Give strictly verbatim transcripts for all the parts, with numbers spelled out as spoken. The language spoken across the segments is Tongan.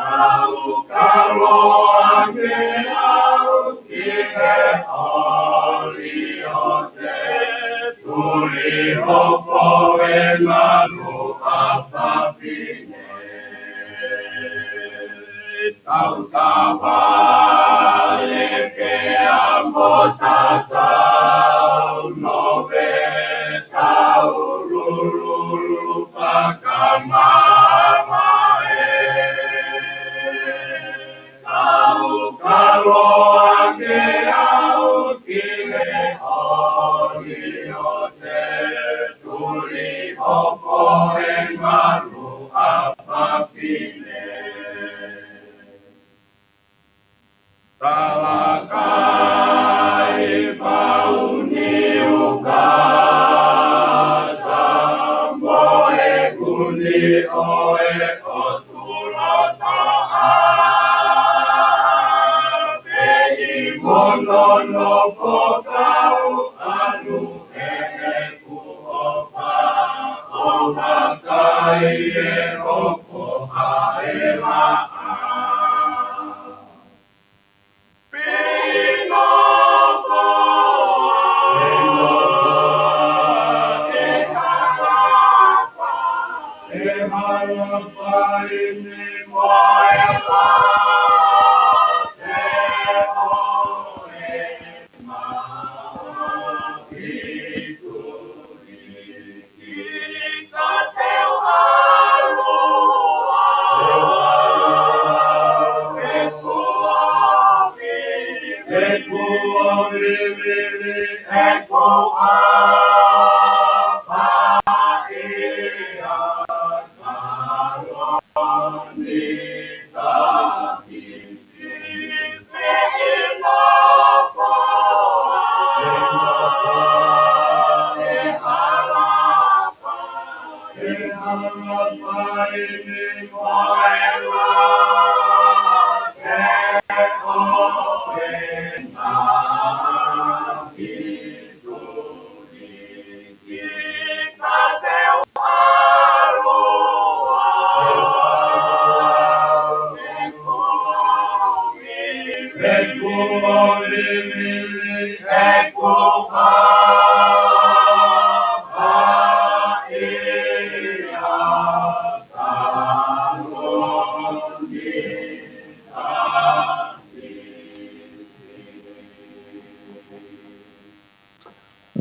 Kau kalo ange au ki he ʻoliote, tuli hoko e ngalu ʻa Papine. Tau tavale ke amo tatau no ve tau lululu pakamamae. Kau kalo ange au ki he ʻoliote, tuli hoko e ngalu ʻa Papine. Talakai pau ni uka sa mo e kuni ʻo e ʻotu loto ʻa pei mono no ko kau anu e ku opa o makai e hoko ʻa e laʻa.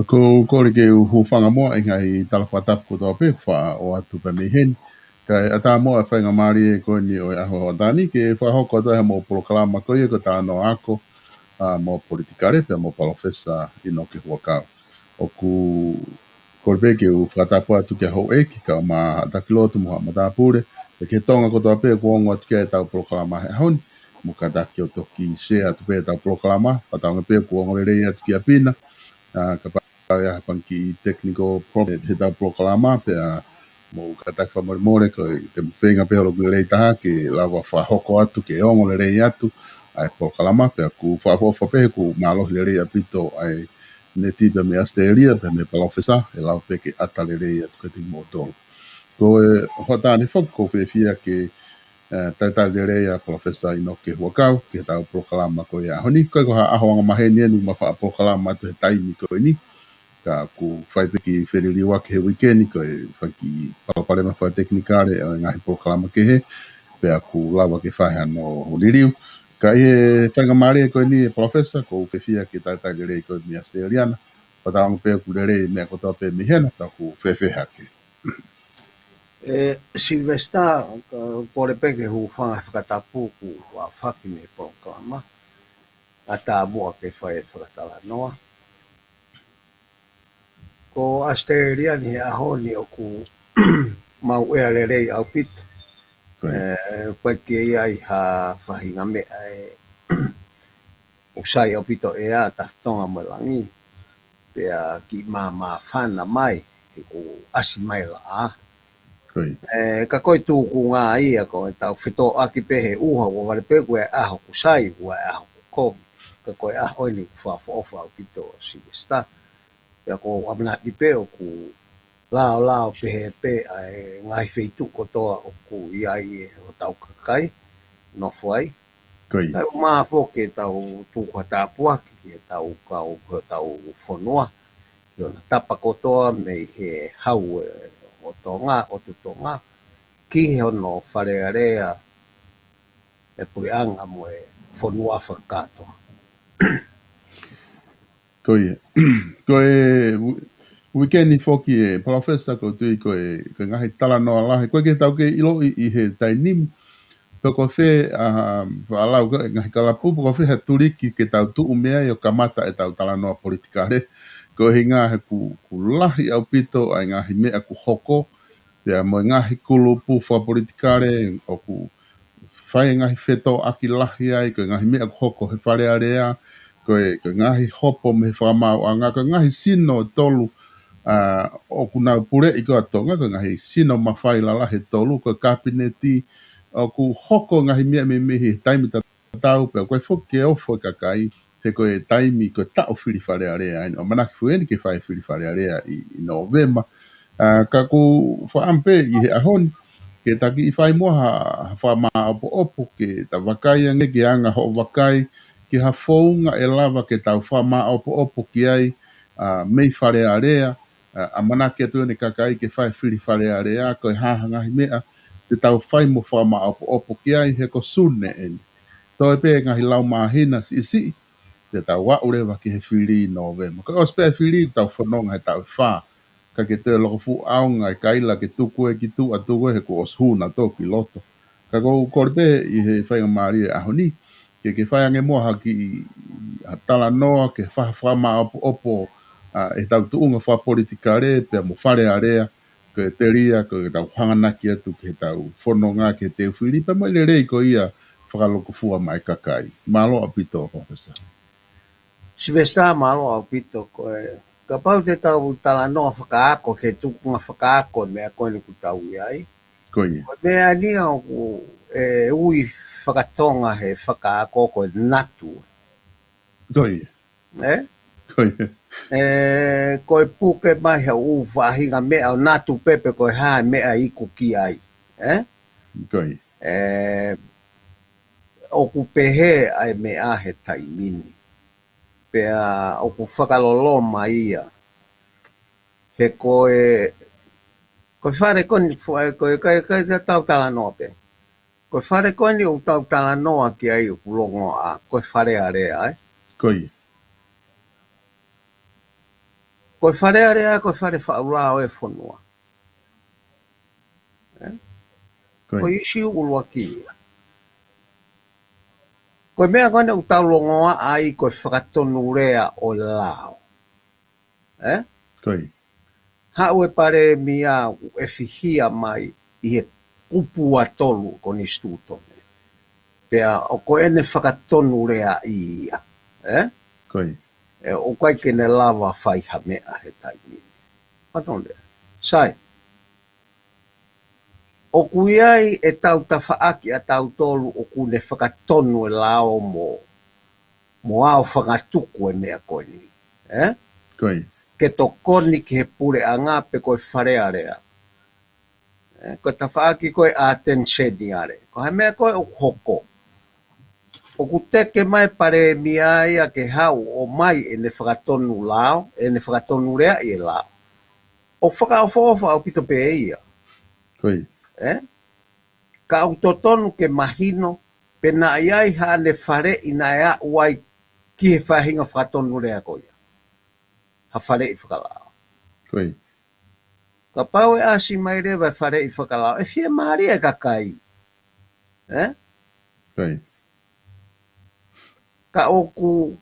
ʻOku ou kole ke u hūfanga muʻa ʻi he ngaahi tala fakatapu kotoa pē kuo faʻa ʻoatu pē mei heni. Kae ʻatā muʻa e faingamālie ko eni ʻo e ʻaho hoʻatā ni ke fakahoko atu ai haʻamou polokalama ko ia ko e talanoa ako, ʻa, mo politikale pea mo Palōfesa ʻInoke Huʻakau. ʻOku kole pē ke u fakatapu atu ki he houʻeiki, kau mai haʻa taki lotu mo haʻa matāpule, pea ki he Tonga kotoa pē kuo ongo atu ki ai ʻetau polokalama he ʻaho ni, mo kātaki ʻo toki share atu pē ʻetau polokalama, fakatauange pē kuo ongo lelei atu kia Pina, ʻa, kapau ʻe ʻi ai ha fanga kiʻi technical problem heʻetau polokalama, pea mou kātaki fakamolemole, ko e te mou feinga pē holo ki he lelei taha ke lava fakahoko atu, ke ongo lelei atu ʻa e polokalama, pea ʻoku fakaʻofoʻofa pē he ʻoku mālohi lelei ʻaupito ʻa e neti pea mei ʻAositelēlia, pea mei Palōfesa, ʻe lava pē ke ʻata lelei atu kiate kimoutolu. Ko e hoʻatā ni foki ʻoku ou fiefia ke, ʻe, talitali lelei ʻa Palōfesa ʻInoke Huʻakau ki heʻetau polokalama ko ia he ʻaho ni. ʻIkai ko ha ʻaho angamaheni eni ʻoku ma faʻa polokalama atu he taimi ko eni. Ka ʻoku fai pē kiʻi feliliuaki he uike ni ko e fanga kiʻi palopalema fakatekinikale ʻo e ngaahi polokalama kehe, pea ʻoku lava ke fai hano liliu. Ka ʻi he faingamālie ko eni ʻe Palōfesa, ʻoku ou fiefia ke talitali lelei koe mei ʻAositelēlia na. Fakatauange pē ʻoku lelei e meʻa kotoa pē mei hena, ka ʻoku fēfē hake? ʻE, Silivesitā, ʻoku ou kole pē ke hūfanga he fakatapu kuo aofaki mei he polokalama. ʻAtā muʻa ke fai e fakatalanoa. Ko ʻAositelēlia ni he ʻaho ni ʻoku mauʻea lelei ʻaupito. Ko ia. ʻE, ʻoku ʻi ai ke ʻi ai ha faʻahinga meʻa ʻe ʻoku sai ʻaupito ʻea, tafatonga mo e langi. Pea kiʻi māmāfana mai, he ʻoku ʻasi mai laʻā. Ko ia. ʻE, ka ko e tūkunga ia, ko ʻetau fetōʻaki pē he ʻuha, ʻoua vale pē ʻoku ʻi ai e ʻaho ʻoku sai, ʻoku ʻi ai e ʻaho ʻoku kovi. Ka ko e ʻaho ni ʻoku fakaʻofoʻofa ʻaupito, Silivesitā. Pea ʻoku ou ʻamanaki pē ʻoku laolao pehē pē ʻa e ngaahi feituʻu kotoa ʻoku ʻi ai e hotau kakai. nofo ai. Ko ia. Kae ʻumaʻā foki ke tau tuku ha tāpuaki ki he tau kau, ki he tau fonua, ki hona tapa kotoa mei he hau ʻo Tonga, ʻo Tonga, ki hono Fale Alea ʻa e puleʻanga mo e fonua fakakātoa. Ko ia. Ko e wi-, weekend foki ē, Palōfesa, ʻoku ou tui ko e, ko e ngaahi talanoa lahi. ʻOku ʻikai ke tau kei ʻiloʻi ʻi he taimi ni pe ko fē, ʻa, faʻa lau ko e ngaahi kalapu, pe ko fē ha tuliki ke tau tuʻu mei ai ʻo kamata ʻetau talanoa politikale. Ko e ʻuhinga he ʻoku, ʻoku lahi ʻaupito ʻa e ngaahi meʻa ʻoku hoko, pea mo e ngaahi kulupu fakapolitikale ʻoku fai e ngaahi fetōʻaki lahi ai, ko e ngaahi meʻa ʻoku hoko he Fale Alea, ko e, ko e ngaahi hopo mei he fakamaauʻanga, ko e ngaahi sino ʻe tolu, ʻa, ʻoku nau puleʻi ko ē ʻa Tonga, ko e ngaahi sino mafai lalahi ʻe tolu, ko e kapineti, ʻoku hoko e ngaahi meʻa meimei he taimi tatau, pea ʻoku ʻikai foki ke ofo e kakai, he ko e taimi, ko e taʻu fili Fale Alea, ʻa ia ʻoku ʻamanaki foki eni ke fai fili Fale Alea ʻi, ʻi Nōvema. ʻA, ka ʻoku ou fakaʻamu pē ʻi he ʻaho ni, ke ta kiʻi fai muʻa ha, ha fakamāʻopoʻopo, ke ta vakai ange, ke anga hoʻo vakai ki ha founga ʻe lava ke tau fakamāʻopoʻopo ki ai, ʻa, mei Fale Alea, ʻa, ʻamanaki atu eni e kakai ke fai fili Fale Alea, ko e hā ha ngaahi meʻa te tau fai mo fakamāʻopoʻopo ki ai, he ko Sune eni. Toe pē ngaahi lau māhina siʻisiʻi, te tau aʻu leva ki he fili ʻi Nōvema. Ko e ʻosi pē ʻa e fili, tau fononga he taʻu ʻe fā. Ka ke toe loko fuʻu ʻaonga e kaila ke tuku ē ki tuʻa, tuku ē, he kuo ʻosi hū nautolu ki loto. Ka ʻoku ou kole pē ʻi he faingamālie ʻo e ʻaho ni, ke, ke fai ange muʻa ha kiʻi, ha talanoa, ke fa-, fakamāʻopoʻopo, ʻa, ʻetau tuʻunga fakapolitikale, pea mo Fale Alea, ko e telia, ko ʻetau hanganaki atu ki heʻetau fononga ki he teu fili, pea mo e lelei ko ia fakalūkufua maʻá e kakai. Mālō ʻaupito, Palōfesa. Sylvester, mālō ʻaupito. Ko e, kapau te tau talanoa fakaako, ki he tuʻunga fakaako e meʻa ko eni ʻoku tau ʻi ai. Ko ia. Ko e meʻa eni ʻoku, ē, ui fakatonga he fakaako ko e natu. Ko ia. Ē? Ko ia. Ē, ko e puke mai he ʻū faʻahinga meʻa ʻo natu pē pe ko e hā e meʻa ʻe iku ki ai. Ē? Ko ia. Ē, ʻoku pehē ʻa e meʻa he taimi ni. Pea ʻoku fakaloloma ia. He ko e, ko e fale ko eni, fo-, ko e, ko e, ko e tau talanoa pē. Ko e fale ko eni ʻoku tau talanoa ki ai ʻoku longoaʻa, ko e Fale Alea, ē? Ko ia. Ko e Fale Alea, ko e fale faʻu lao ʻo e fonua. Ē? Ko ia. Ko e ʻīsiu ʻuluaki ia. Ko e meʻa ko eni ʻoku tau longoaʻa ai ko e fakatonulea ʻo e lao. Ē? Ko ia. Haʻu e palēmia ʻo ʻefihia mai ʻi he kupu ʻe tolu ʻo e konisitūtone. Pea ʻoku ʻene fakatonuleaʻi ia. Ē? Ko ia. Ē, ʻoku ʻikai ke ne lava fai ha meʻa he taimi ni. Fakatonulea. Sai. ʻOku ʻi ai ʻetau tafaʻaki ʻa tautolu ʻoku ne fakatonu e lao mo, mo aofangatuku e meʻa ko eni. Ē? Ko ia. Ke tokoni ki he puleʻanga pe ko e Fale Alea. Ē, ko e tafaʻaki ko ē ʻa Teni Seniale. Ko e hā e meʻa ko ē ʻoku hoko. ʻOku teke mai palēmia ia ke haʻu ʻo ʻomai ʻene fakatonu lao, ʻene fakatonuleaʻi e lao. ʻOku fakaʻofoʻofa ʻaupito pē ia. Ko ia. Ē? Ka ʻoku totonu ke mahino, pe naʻe ʻi ai haʻane faleʻi naʻe aʻu ai ki he faʻahinga fakatonulea ko ia. Ha faleʻi fakalao. Ko ia. Kapau ʻe ʻasi mai leva e faleʻi fakalao, ʻe fiemālie e kakai. Ē? Ko ia. Ka ʻoku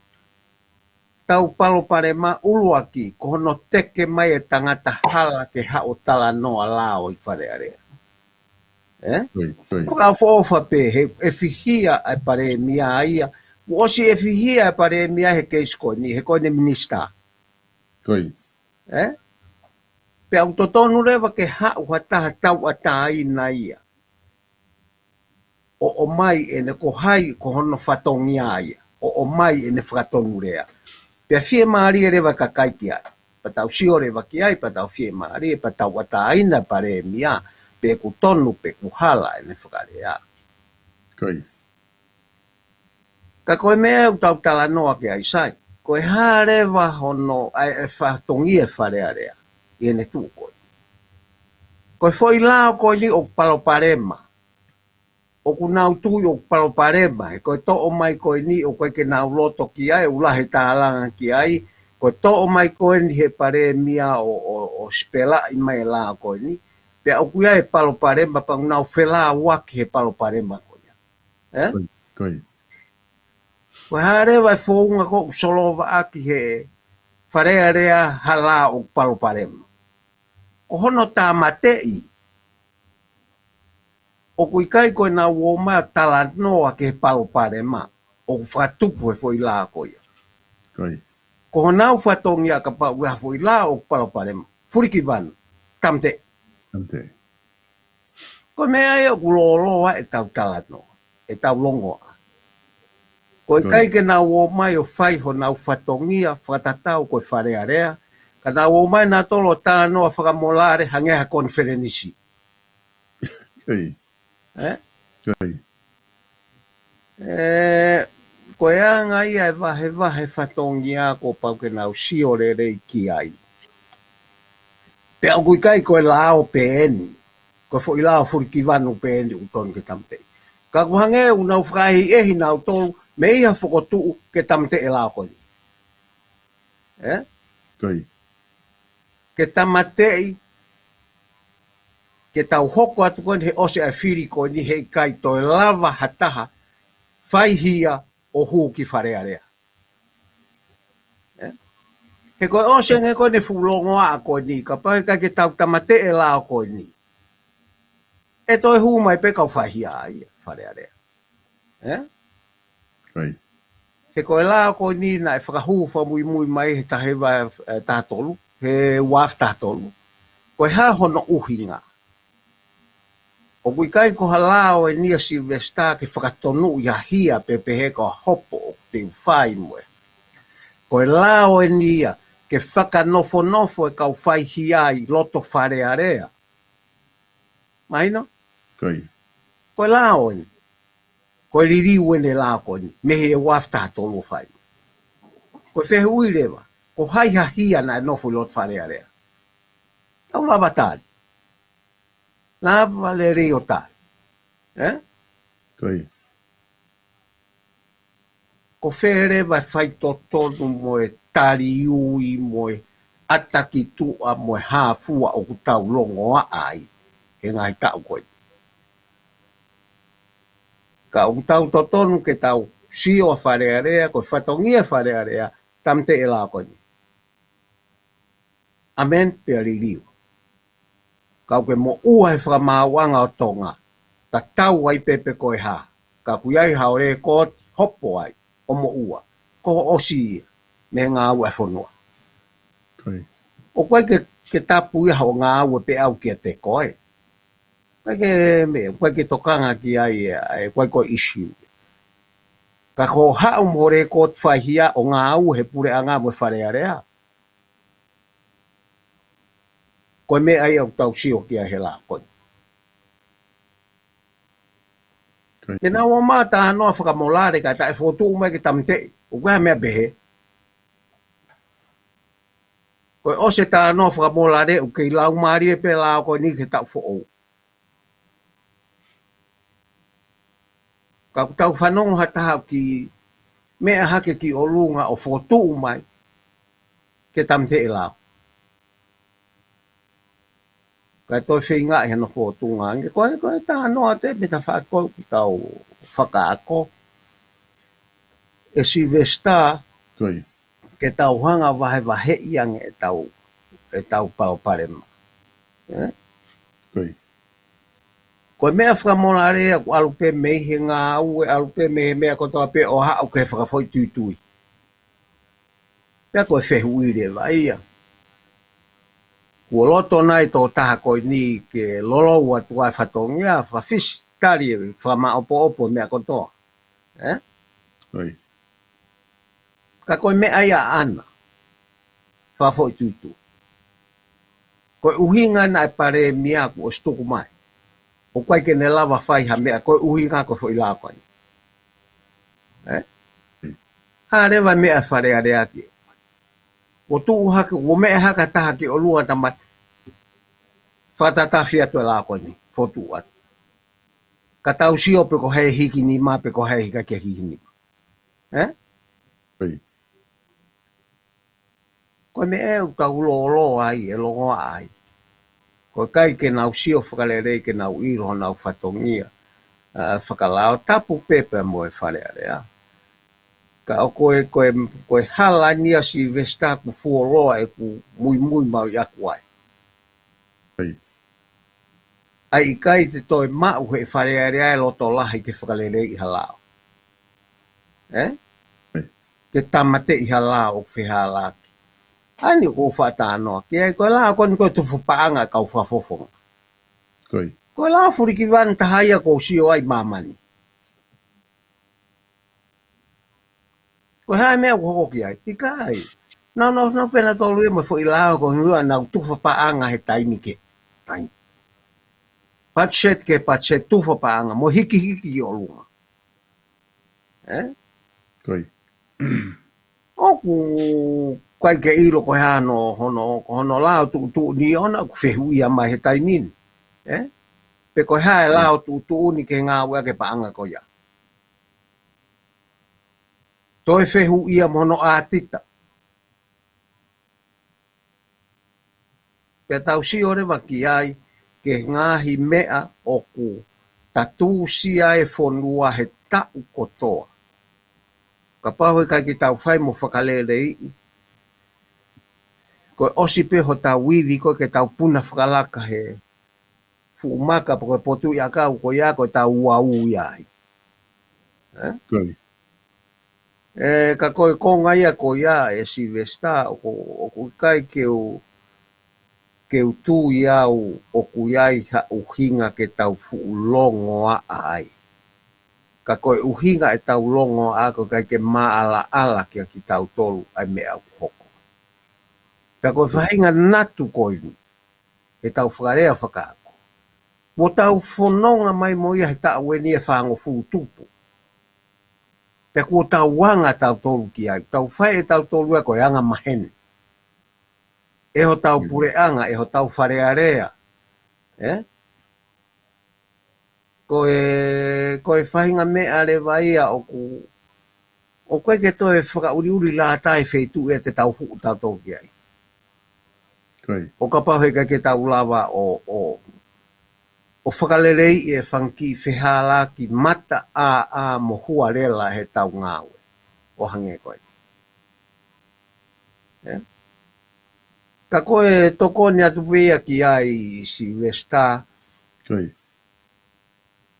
tau palopalema ʻuluaki, ko hono teke mai e tangata hala ke haʻu ʻo talanoa lao ʻi Fale Alea. Ē? Ko ia, ko ia. Fakaʻofoʻofa pē, he ʻefihia e palēmia ia. Kuo ʻosi ʻefihia e palēmia he keisi ko eni, he ko ʻene minisitā. Ko ia. Ē? Pea ʻoku totonu leva ke haʻu ha taha tauʻatāina ia. ʻO ʻomai ʻene ko hai ko hono fatongia ia. ʻO ʻomai ʻene fakatonulea. Pea fiemālie leva e kakai ki ai. Pea tau sio leva ki ai, pea tau fiemālie, pea tauʻatāina e palēmia. Pe ʻoku tonu, pe ʻoku hala ʻene fakalea. Ko ia. Ka ko e meʻa ʻoku tau talanoa ki ai, sai. Ko e hā leva hono, ʻa e, ʻa e fatongia e Fale Alea ʻi heʻene tuʻu ko ē. Ko e foʻi lao ko eni ʻoku palopalema. ʻOku nau tui ʻoku palopalema, he ko e toʻo mai ko eni ʻoku ʻikai ke nau loto ki ai, ʻoku lahi e tālanga ki ai, ko e toʻo mai ko eni he palēmia ʻo, ʻo, ʻo sipelaʻi mai e lao ko eni, pea ʻoku ʻi ai e palopalema pea ʻoku nau felāuaki he palopalema ko ia. Ē? Ko ia, ko ia. Ko e hā leva e founga ko ē ʻoku solovaʻaki he Fale Alea ha lao ʻoku palopalema. Ko hono tāmateʻi, ʻoku ʻikai ko ʻenau ō mai ʻo talanoa ki he palopalema ʻoku fakatupu he foʻi lao ko ia. Ko ia. Ko honau fatongia kapau ʻoku ʻi ai ha foʻi lao ʻoku palopalema, fulikivanu, tāmateʻi. Tāmateʻi. Ko e meʻa ia ʻoku lōloa ʻetau talanoa, ʻetau longoaʻa. Ko ia. ʻIkai ke nau ō mai ʻo fai honau fatongia fakatatau ko e Fale Alea, ka nau ō mai nautolu ʻo talanoa fakamolale hangē ha konifelenisi. Ko ia. Ē? Ko ia. Ē, ko e anga ia e vahevahe fatongia kuo pau ke nau sio lelei ki ai. Pea ʻoku ʻikai ko e lao pē eni, ko e foʻi lao fulikivanu pē eni ʻoku tonu ke tāmateʻi. Ka ʻoku hangē ʻoku nau fakaʻehiʻehi nautolu mei ha fokotuʻu ke tāmateʻi e lao ko eni. Ē? Ko ia. Ke tāmateʻi, ke tau hoko atu ko eni he ʻosi ʻa e fili ko eni he ʻikai toe lava ha taha fai hia ʻo hū ki Fale Alea. Ē? He ko e ʻosi ange ko eni e fuʻu longoaʻa ko eni, kapau ʻe ʻikai ke tau tāmateʻi e lao ko eni, ʻe toe hū mai pē kau fai hia ia Fale Alea. Ē? Ko ia. He ko e lao ko eni naʻe fakahū fakamuimui mai he taha hiva, ē, taha tolu, he ua afe taha tolu. Ko e hā hono ʻuhinga? ʻOku ʻikai ko ha lao eni ia Silivesitā ke fakatonuʻi ha hia pē pehē ko ha hopo ʻoku te u fai mo e. Ko e lao eni ia ke fakanofonofo e kau fai hia ʻi loto Fale Alea. Mahino? Ko ia. Ko e lao eni. Ko e liliu eni e lao ko eni mei he ua afe taha tolu ʻo fai. Ko e fehuʻi leva, ko hai ha hia naʻe nofo ʻi loto Fale Alea? Tau lava tali. Lava lelei ʻo tali. Ē? Ko ia. Ko fē leva e faitotonu mo e taliui mo e ʻata ki tuʻa mo e hā fua ʻoku tau longoaʻa ai he ngaahi taʻu ko eni. Ka ʻoku tau totonu ke tau sio ʻa Fale Alea, ko e fatongia Fale Alea, tāmateʻi e lao ko eni. Amend pea liliu. Ka ʻoku ke moʻua he fakamaauʻanga ʻo Tonga, tatau ai pē pe ko e hā. Ka ʻoku ʻi ai haʻo lēkooti hopo ai ʻo moʻua. Ko hoʻo ʻosi ia mei he ngāue ʻa e fonua. Ko ia. ʻOku ʻikai ke, ke tapu ia hoʻo ngāue pē ʻau kiate koe. ʻIkai ke meʻa, ʻoku ʻikai ke tokanga ki ai ē, ʻa e, ʻoku ʻikai ko e issue. Ka ko hoʻo haʻu mo e lēkooti fai hia ʻo ngāue he puleʻanga mo e Fale Alea. Ko e meʻa ia ʻoku tau sio ki ai he lao ko eni. Ko ia. Ke nau ō mai ʻo talanoa fakamolale kae taʻefokotuʻu mai ke tāmateʻi. ʻOku ʻi ai ha meʻa pehē? Ko e ʻosi e talanoa fakamolale ʻoku kei laumālie pē e lao ko eni ki he taʻu foʻou. Ka ʻoku tau fanongo ha taha ʻoku kiʻi meʻa hake ki ʻolunga ʻo fokotuʻu mai ke tāmateʻi e lao. Kae toe feingaʻi hano fokotuʻu ange. Ko e, ko e talanoa te mita fako ki tau fakaako. ʻE Silivesitā, Ko ia. ke tau hanga ʻo vahevaheʻi ange ʻetau, ʻetau palopalema. Ē? Ko ia. Ko e meʻa fakamolale ʻoku ʻalu pē mei he ngāue, ʻalu pē mei he meʻa kotoa pē ʻo haʻu ki he fakafoʻituitui. Pea ko e fehuʻi leva ia. Kuo loto nai e tokotaha ko eni ke lolou atu ʻa e fatongia, fakafisi, tali e fakamaʻopoʻopo e meʻa kotoa. Ē? Ko ia. Ka ko e meʻa ia ʻaʻana. Fakafoʻituitui. Ko e ʻuhinga naʻe palēmia kuo ʻosi tuku mai. ʻOku ʻikai ke ne lava fai ha meʻa ko e ʻuhinga ko e foʻi lao ko eni. Ē? Hā leva meʻa Fale Alea ki. Kuo tuʻu hake, kuo meʻa hake ha taha ki ʻolunga tamai. Fakatatafi atu e lao ko eni, fotu atu. Ka tau sio pe ko hai hiki nima, pe ko hai hiki hiki nima. Ē? Ko e meʻa ʻoku tau lōloa ai, ʻe longoaʻa ai. Ko e ʻikai ke nau sio fakalelei ke nau ʻilo honau fatongia, ʻa, fakalao tapu pē pea mo e Fale Alea. Ka ʻoku, ko e, ko e hala ni ʻa Silivesitā ʻoku fuoloa ʻeku muimui maʻu ʻaʻaku ai. ʻA e ʻikai te toe maʻu he Fale Alea e loto lahi ke fakaleleiʻi ha lao. Ē? Ke tāmateʻi ha lao ʻoku fehālaaki. ʻA eni ʻoku ou faʻa talanoa ki ai, ko e lao ko eni ko e tufa paʻanga kau fakafofonga. Ko e lao fulikivanu taha ia ʻoku ou sio ai ʻi māmani. Ko e hā e meʻa ʻoku hoko ki ai? ʻIkai. Nau, nau, nau pena tolu ia mo e foʻi lao ko eni ʻoku nau tufa paʻanga he taimi ki he taimi. Patiseti ki he patiseti, tufa paʻanga, mo hikihiki ki ʻolunga. Ē? ʻOku ʻikai ke ʻilo ko e hā hono, hono, hono lao tuʻutuʻuni ʻona ʻoku fehuʻia mai he taimi ni. Ē? Pe ko e hā e lao tuʻutuʻuni ke ngāueʻaki e paʻanga ko ia. Toe fehuʻia mo hono ʻātita. Pea tau sio leva ki ai, ki he ngaahi meʻa ʻoku tatūsia e fonua he taʻu kotoa. Kapau he ʻikai ke tau fai mo fakaleleiʻi, ko e ʻosi pē hotau ivi ko ē ke tau puna fakalaka he fuʻu maka pe ko e potuʻi ʻakau ko ia ko e tau uau ia ai. Ē? Ē, ka ko e konga ia ko ia ʻe Silivesitā, ʻoku, ʻoku ʻikai ke u, ke u tui au ʻoku ʻi ai ha ʻuhinga ke tau fuʻu longoaʻa ai. Ka ko e ʻuhinga ʻetau longoaʻa ko e ʻikai ke maʻalaʻala kia kitautolu ʻa e meʻa ʻoku hoko. Pea ko e faʻahinga natu ko eni, he tau fakalea fakaako. Kuo tau fononga mai mo ia he taʻu eni ʻe fāngofulu tupu. Pea kuo tau anga tautolu ki ai, tau fai ʻe tautolu ia ko e anga maheni. ʻE hotau puleʻanga, ʻe hotau Fale Alea. Ē? Ko e, ko e faʻahinga meʻa leva ia ʻoku, ʻoku ʻikai ke toe fakaʻuliʻuli lata e feituʻu ia te tau huʻu tautolu ki ai. ʻO kapau he ʻikai ke tau lava ʻo, ʻo, ʻo fakaleleiʻi e fanga kiʻi fehālaaki mataʻāʻā mo hualela he tau ngāue. ʻO hangē ko ē. Ē? Ka ko e tokoni atu pē ia ki ai Silivesitā.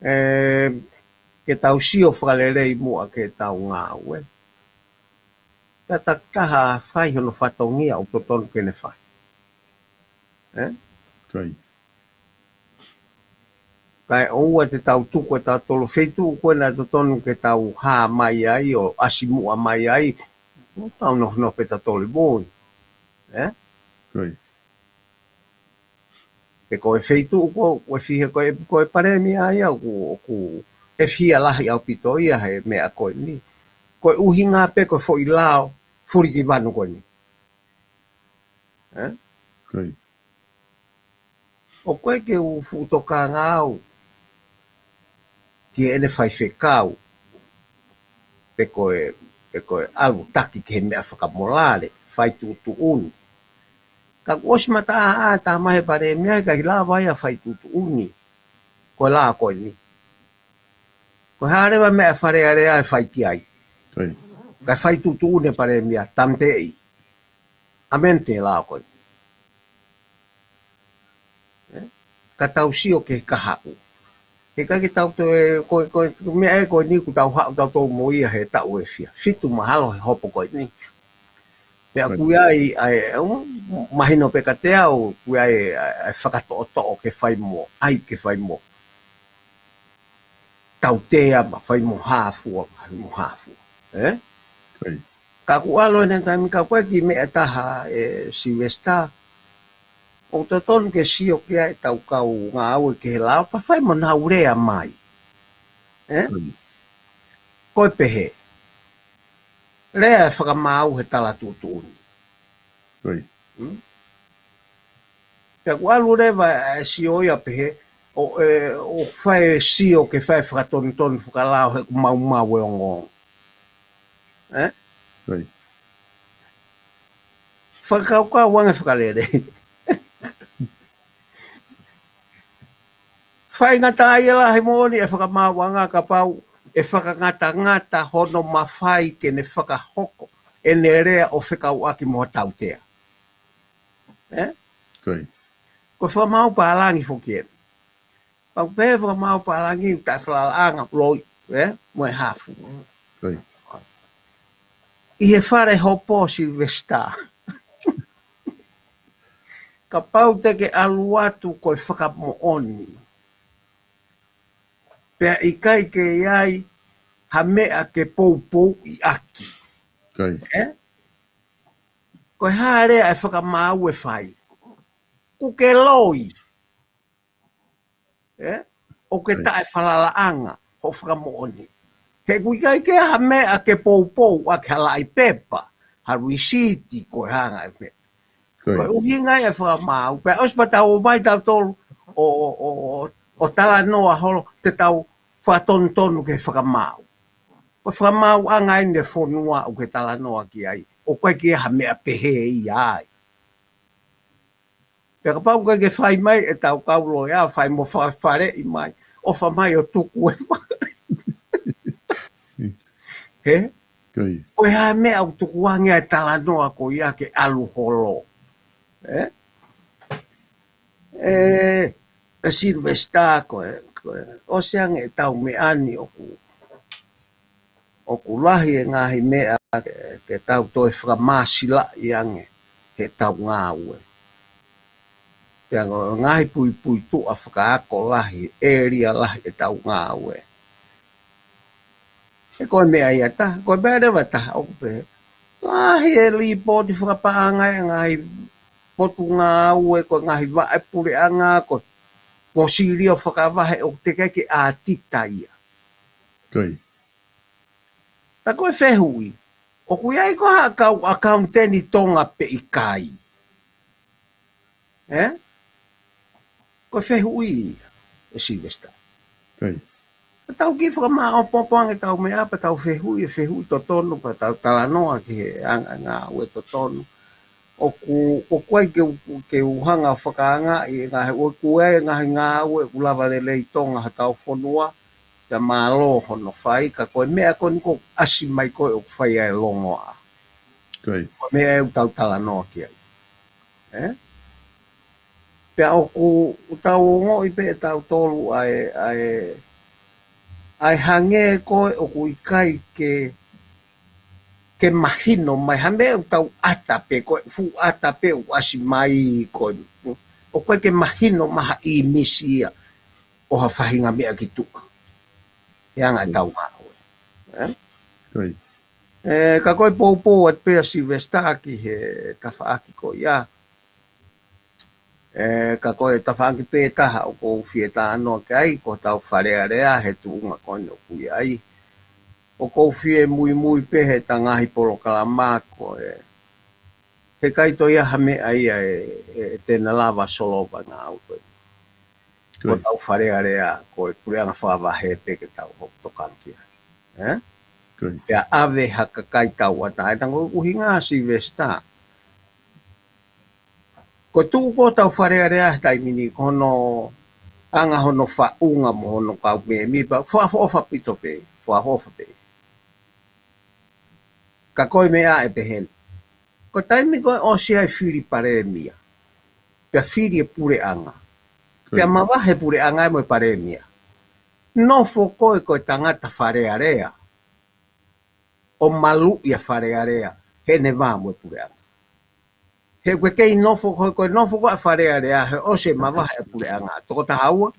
Ē, ke tau sio fakalelei muʻa ke tau ngāue. Pea takitaha fai hono fatongia ʻoku totonu ke ne fai. Ē? Kae ʻoua te tau tuku ʻe tautolu feituʻu ko ē naʻe totonu ke tau hā mai ai ʻo ʻasi muʻa mai ai. Tau nofonofo pē tautolu ʻi mui. Ē? Pe ko e feituʻu ko, ko e fiha ko e, ko e palēmia ia ʻoku, ʻoku ʻefihia lahi ʻaupito ia he meʻa ko eni. Ko e ʻuhinga pē ko e foʻi lao fulikivanu ko eni. Ē? ʻOku ʻikai ke u fuʻu tokanga au ki heʻene faifekau, pe ko e, pe ko e ʻalu taki ki he meʻa fakamolale, fai tuʻutuʻuni. Ka kuo ʻosi mataʻāʻā tā mai he palēmia ʻikai lava ia fai tuʻutuʻuni. Ko e lao ko eni. Ko e hā leva meʻa Fale Alea ʻe fai ki ai. Kae fai tuʻutuʻuni e palēmia, tāmateʻi. ʻAmeni te lao ko ē. Ē? Ka tau sio ki he kahaʻu. He ʻikai ke tau toe, ko, ko, ko e meʻa ē ko eni kuo tau haʻu tautolu mo ia he taʻu ʻe fiha. Fitu mahalo he hopo ko eni. Pea ʻoku ʻi ai, ʻa e, ʻo, mahino pē kiate au, ʻoku ʻi ai, ʻa e, ʻa e fakatoʻotoʻo ke fai mo, ʻai ke fai mo tautea, ma fai mo hāfua, ma fai mo hāfua. Ē? Ka kuo ʻalu ʻene taimi ka ko e kiʻi meʻa ʻe taha ʻe Silivesitā. ʻOku totonu ke sio ki ai ʻetau kau ngāue ki he lao, pea fai mo nau lea mai. Ē? Ko e pehē. lea e fakamaau he tala tuʻutuʻuni. Pea kuo ʻalu leva e sio ia pehē, ʻo, ʻe, ʻo fai e sio ke fai e fakatonutonu fakalao he ʻoku maumau e ongoongo. Ē? Fakakaukau ange fakalelei. Faingataʻaʻia lahi moʻoni e fakamaauʻanga kapau ʻe fakangatangata hono mafai ke ne fakahoko ʻene lea ʻo fekauʻaki mo ha tautea. Ē? Ko e fakamaau pālangi foki ē. Pau pē fakamaau pālangi, taʻefalalaʻanga, loi, ē? Mo e hafu. ʻI he fale hopo Silivesitā. Kapau te ke ʻalu atu ko e fakamoʻoni. Pea ʻikai ke ʻi ai ha meʻa ke poupouʻi ʻaki. Ē? Ko e hā e lea e fakamaau ʻe fai. Kuo ke loi. Ē? ʻOku ke taʻefalalaʻanga, hoʻo fakamoʻoni. He ʻoku ʻikai ke ʻi ai ha meʻa ke poupou ʻaki, ha laʻi pepa, ha lisiti ko e hanga e meʻa. Ko e ʻuhinga ia e fakamaau, pea ʻosi pea tau ō mai tautolu ʻo, ʻo, ʻo, ʻo, ʻo talanoa holo, te tau fakatonutonu ki he fakamaau. Ko e fakamaauʻanga eni e fonua ʻoku ke talanoa ki ai, ʻoku ʻikai ke ʻi ai ha meʻa pehē ia ai. Pea kapau ʻoku ʻikai ke fai mai ʻetau kau loea, fai mo fa-, faleʻi mai, ʻofa mai ʻo tuku e fa-, ē? Ko e hā e meʻa ʻoku tukuange ai e talanoa ko ia ke ʻalu holo. Ē? Ē, ē Silivesitā ko e, ko e, ʻosi ange ʻetau meʻa ni ʻoku, ʻoku lahi e ngaahi meʻa ke, ke tau toe fakamāsilaʻi ange heʻetau ngāue. Pea ko e ngaahi puipuituʻa fakaako lahi, ʻēlia lahi ʻetau ngāue. He ko e meʻa ia taha, ko e meʻa leva taha ʻoku pehē. Lahi e lipooti fakapaʻanga e ngaahi potungāue, ko e ngaahi vaʻe puleʻanga, ko, ko e sīlio fakavahe ʻoku teʻeki ke ʻātita ia. Ka ko e fehuʻi, ʻoku ʻi ai ko ha kau ʻakauniteni Tonga pe ʻikai? Ē? Ko e fehuʻi ia, ē Silivesitā. Ka tau kiʻi fakamāʻopoʻopo ange ʻetau meʻa, pea tau fehuʻi e fehuʻi totonu, pea tau talanoa ki he anga e ngāue totonu. ʻOku, ʻoku ʻikai ke u, ke u hanga ʻo fakaangaʻi e ngaahi, ʻoku ʻi ai e ngaahi ngāue ʻoku lava lelei ʻi Tonga ha tau fonua, pea mālō hono fai, ka ko e meʻa ko eni ʻoku ʻasi mai ko ē ʻoku fai ai e longoaʻa. Ko e meʻa ē ʻoku tau talanoa ki ai. Ē? Pea ʻoku tau ongoʻi pē ʻe tautolu ʻa e, ʻa e, ʻa e hangē ko ē ʻoku ʻikai ke, ke mahino mai, ha meʻa ʻoku tau ʻata pē, ko e fuʻu ʻata pē ʻoku ʻasi mai ko ē, ʻoku ʻikai ke mahino mai ha ʻīmisi ia ʻo ha faʻahinga meʻa ki tuʻa. He anga ʻetau ngāue. Ē? Ē, ka ko e poupou atu pē ʻa Silivesitā ki he tafaʻaki ko ia. Ē, ka ko e tafaʻaki pē taha ʻoku ou fie talanoa ki ai, ko hotau Fale Alea he tuʻunga ko eni ʻoku ʻi ai. ʻOku ou fie muimui pē heʻeta ngaahi polokalama ko e, he ʻikai toe ʻi ai ha meʻa ia ʻe, ʻe, ʻe te ne lava solova ngāue ko e. Ko hotau Fale Alea, ko e puleʻanga fakavahe pē ke tau hoko tokanga ki ai. Ē? Pea ʻave ha kakai tauʻatāina, ko e ʻuhinga Silivesitā. Ko e tuʻu ko ē hotau Fale Alea he taimi ni, ko hono anga hono faʻunga mo hono kau mēmipa, fakaʻofoʻofa ʻaupito pē, fakaʻofoʻofa pē. Ka ko e meʻa ʻe pehē ni. Ko e taimi ko ē ʻosi ai e fili palēmia. Pea fili e puleʻanga. Pea mavahe e puleʻanga ia mo e palēmia. Nofo koe ko e tangata Fale Alea. ʻO maluʻi ʻa Fale Alea, heʻene vā mo e puleʻanga. He ʻoku ke kei nofo koe, ko e nofo ko ē ʻa Fale Alea, he ʻosi e mavahe e puleʻanga. Toko taha ua?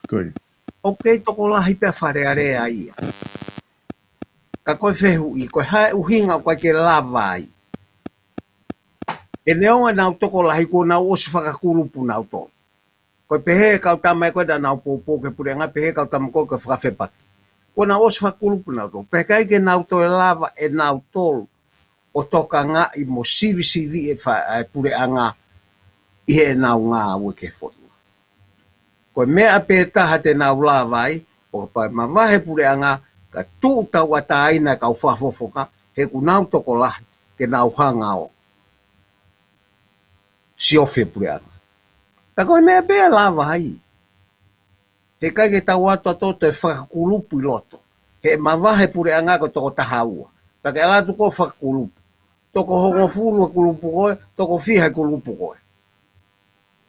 ʻOku kei tokolahi pē ʻa Fale Alea ia. Ka ko e fehuʻi, ko e hā e ʻuhinga ʻoku ʻikai ke lava ai. He neongo ʻenau tokolahi kuo nau ʻosi fakakulupu nautolu. Ko e pehē e kau tama ko ē naʻa nau poupou ki he puleʻanga, pehē e kau tama ko ē ko e fakafepaki. Kuo nau ʻosi fakakulupu nautolu. Pea ʻikai ke nau toe lava ʻe nautolu ʻo tokangaʻi mo sivisiviʻi e fa-, e puleʻanga ʻi heʻenau ngāue ki he fonua. Ko e meʻa pē taha te nau lava ai, ʻo kapau ʻe mavahe puleʻanga, ka tuʻu tauʻatāina e kau fakafofonga, he ʻoku nau tokolahi, ke nau hanga ʻo siofi e puleʻanga. Ka ko e meʻa pē ʻe lava ai. He ʻikai ke tau ʻatu ʻo toe fakakulupu ʻi loto. He ʻe mavahe puleʻanga ko e toko taha ua. Pea ke ʻalu atu ʻo fakakulupu. Toko hongofulu e kulupu ko ē, toko fiha e kulupu ko ē.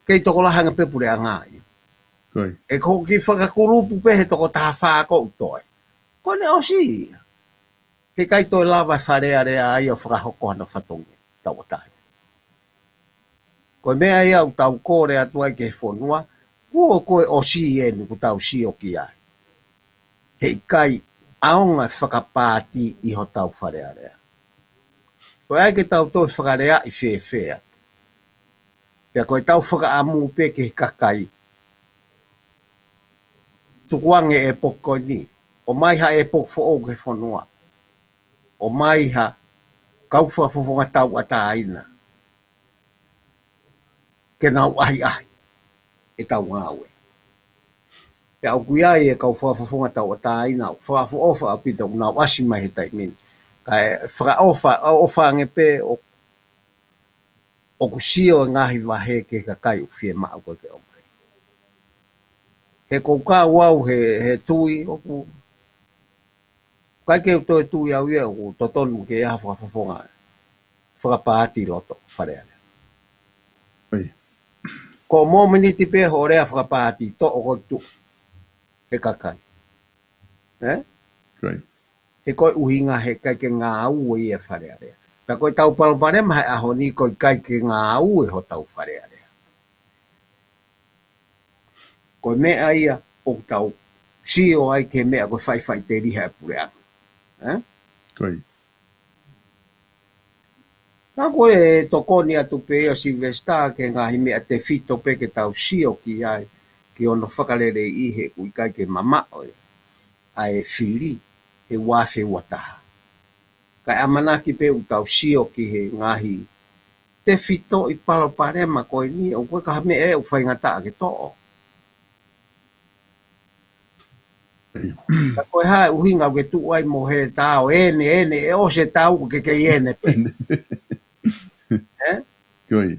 Kei tokolahi ange pē puleʻanga ia. Ko ia. ʻE ko e kiʻi fakakulupu pē he toko taha fā ko ē ʻoku toe. Ko ʻene ʻosi ia. He ʻikai toe lava e Fale Alea ia ʻo fakahoko hano fatongia tauʻatāina. Ko e meʻa ia ʻoku tau kole atu ai ki he fonua, kuo ko e ʻosi eni ʻoku tau sio ki ai. He ʻikai ʻaonga e fakapaati ʻi hotau Fale Alea. Ko e ʻai ke tau toe fakaleaʻi fēfē atu. Pea ko ʻetau fakaʻamu pē ki he kakai. Tukuange e ʻepoki ko eni. ʻOmai ha ʻepoki foʻou ki he fonua. ʻOmai ha kau fakafofonga tauʻatāina. Ke nau ʻahiʻahi ʻetau ngāue. Pea ʻoku ʻi ai e kau fakafofonga tauʻatāina, ʻoku fakaʻofoʻofa ʻaupito ʻoku nau ʻasi mai he taimi ni. Kae fakaʻofa, ʻofa ange pē ʻo, ʻoku sio e ngaahi vahe ki he kakai ʻoku fiemaʻu ko ē ke ʻomai. He ʻoku ou kau au he, he tui, ʻoku ʻikai ke u toe tui au ia ʻoku totonu ke ʻi ai ha fakafofonga fakapaati ʻi loto Fale Alea. ʻIo. Ko e mōmeniti pē hoʻo lea fakapaati toʻo ko ē tuʻu he kakai. Ē? ʻIo. He ko e ʻuhinga he ʻikai ke ngāue ia Fale Alea. Pea ko ʻetau palopalema he ʻaho ni ko e ʻikai ke ngāue hotau Fale Alea. Ko e meʻa ia ʻoku tau sio ai ki he meʻa ko e faʻifaʻiteliha e puleʻanga. Ē? ʻIo. Ka ko e tokoni atu pē ia Sylvester ki he ngaahi meʻa tefito pē ke tau sio ki ai, ki hono fakaleleiʻi he ʻoku ʻikai ke mamaʻo ia ʻa e fili he ua afe ua taha. Kae ʻamanaki pē ʻoku tau sio ki he ngaahi tefitoʻi palopalema ko eni, ʻoku ʻikai ko ha meʻa ʻe ʻoku faingataʻa ke toʻo. Ka ko e hā e ʻuhinga ʻoku ke tuʻu ai mo e heletā ʻo ʻene, ʻene, ʻe ʻosi e tau ʻoku ke kei ʻene pē. Ē? ʻIo.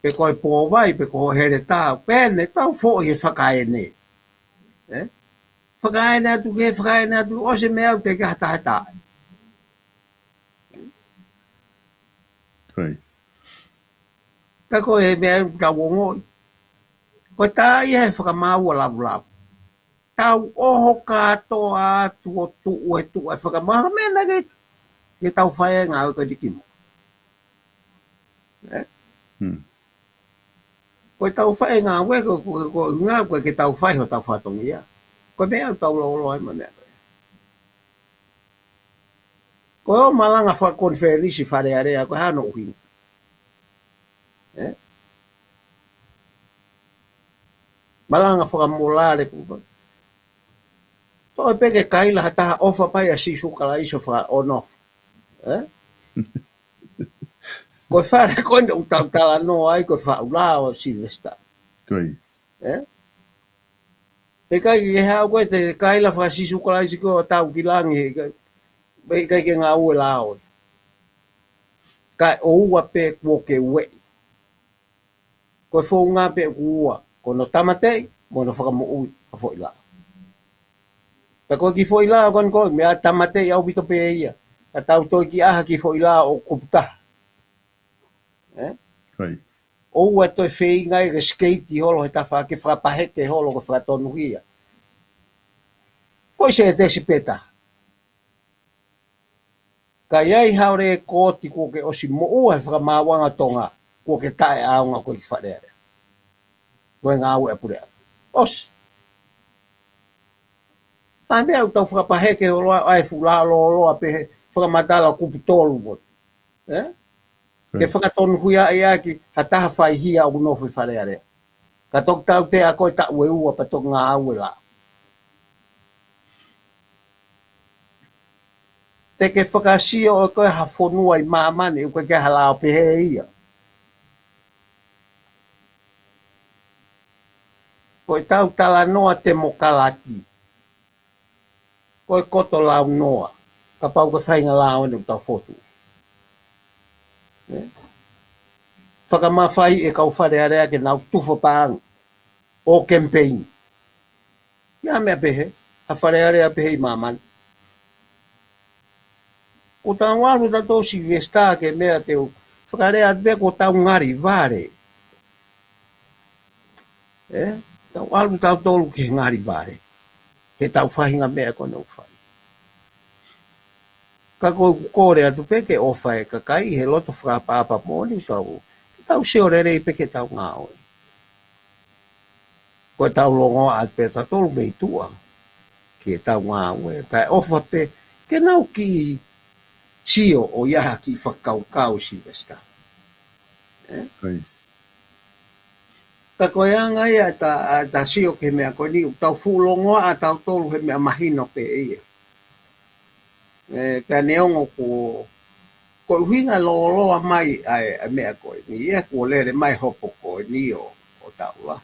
Pe ko e pōvai, pe ko e heletā, pea ne tau foʻi e fakaʻene. Ē? Fakaʻene atu ke, fakaʻene atu, ʻosi e meʻa ʻoku teʻeki ke hatahatai. ʻIo. Ka ko e meʻa ʻoku tau ongoʻi. Ko e tā ia he fakamaau ʻa Lavulavu. Tau ʻoho kātoa atu ʻo tuʻu e tuʻu e fakamaau, meʻa naʻe ke, ke tau fai e ngāue ko e liki mo. Ē? Hmm. Ko e tau fai e ngāue, ko, ko, ko, ngāue ko ē ke tau fai hotau fatongia. Ko e meʻa ʻoku tau loloa ai mo e meʻa ko ē. Ko e ō malanga fakakonifelenisi Fale Alea, ko e hā hono ʻuhinga. Ē? Malanga fakamolale pē. Toe pē ke kaila ha taha ʻofa pē ia ʻa Sīsū Kalaisi ʻo fakaonoofa. Ē? Ko e fale ko eni ʻoku tau talanoa ai, ko e faʻu lao ʻo Sylvester. ʻIo. Ē? He ʻikai ke haʻu ko ē te kaila faka-Sīsū Kalaisi ko ē ʻo tau ki langi, he ʻikai, he ʻikai ke ngāue lao. Kae ʻoua pē kuo ke ueʻi. Ko e founga pē ʻoku ua, ko hono tāmateʻi, mo hono fakamoʻui ʻa e foʻi lao. Pea ko e kiʻi foʻi lao ko eni ko e meʻa tāmateʻi ʻaupito pē ia. Ka tau toe kiʻi ʻā ha kiʻi foʻi lao ʻoku kupu taha. Ē? ʻIo. ʻOua toe feinga ia ke sikeiti holo he tafa ke fakapaheke holo ko e fakatonuhia. Foʻi sētesi pē taha. Ka ʻi ai haʻo lekooti kuo ke ʻosi moʻua he fakamaauʻanga Tonga, kuo ke taʻeʻaonga koe ki Fale Alea. Ko e ngāue ʻa e puleʻanga. ʻOsi. ʻA e meʻa ʻoku tau fakapaheke holo ai, ʻa e fuʻu lao lōloa pē he fakamatala kupu tolu mo. Ē? Ke fakatonuhiaʻi ʻaki ha taha faihia ʻoku nofo ʻi Fale Alea. Ka toki tautea ko e taʻu ʻe ua pea toki ngāue lao. Te ke fakasio ʻe koe ha fonua ʻi māmani, ʻoku ʻikai ke hala ʻo pehē ia. Ko ʻetau talanoa temokalati. Ko e koto launoa. Kapau ko e faʻahinga lao ʻeni ʻoku tau fotu. Ē? Fakamafai ʻe kau Fale Alea ke nau tufa paʻanga ʻo kemipeini. ʻI ai ha meʻa pehē, ha Fale Alea pehē ʻi māmani. Ko ʻetau ʻalu ʻatautolu Silivesitā ki he meʻa te u fakalea atu pē ko ʻetau ngali vale. Ē? Tau ʻalu ʻatautolu ki he ngali vale. Heʻetau faʻahinga meʻa ko eni ʻoku fai. Ka ko ʻeku kole atu pē ke ʻofa e kakai he loto fakaʻapaʻapa moʻoni ʻoku tau, ke tau sio lelei pē ki heʻetau ngāue. Ko ʻetau longoaʻa pē ʻatautolu mei tuʻa ki heʻetau ngāue. Kae ʻofa pē ke nau kiʻi sio ʻo ʻi ai ha kiʻi fakakaukau Silivesitā. Ē? Ka ko e anga ia ʻeta, ʻeta sio ki he meʻa ko eni, ʻoku tau fuʻu longoaʻa ʻatautolu he meʻa mahino pē ia. Ē, pea neongo ko, ko e ʻuhinga lōloa mai ʻa e, ʻa e meʻa ko eni, ia kuo lele mai hopo ko eni ʻo, ʻo taula.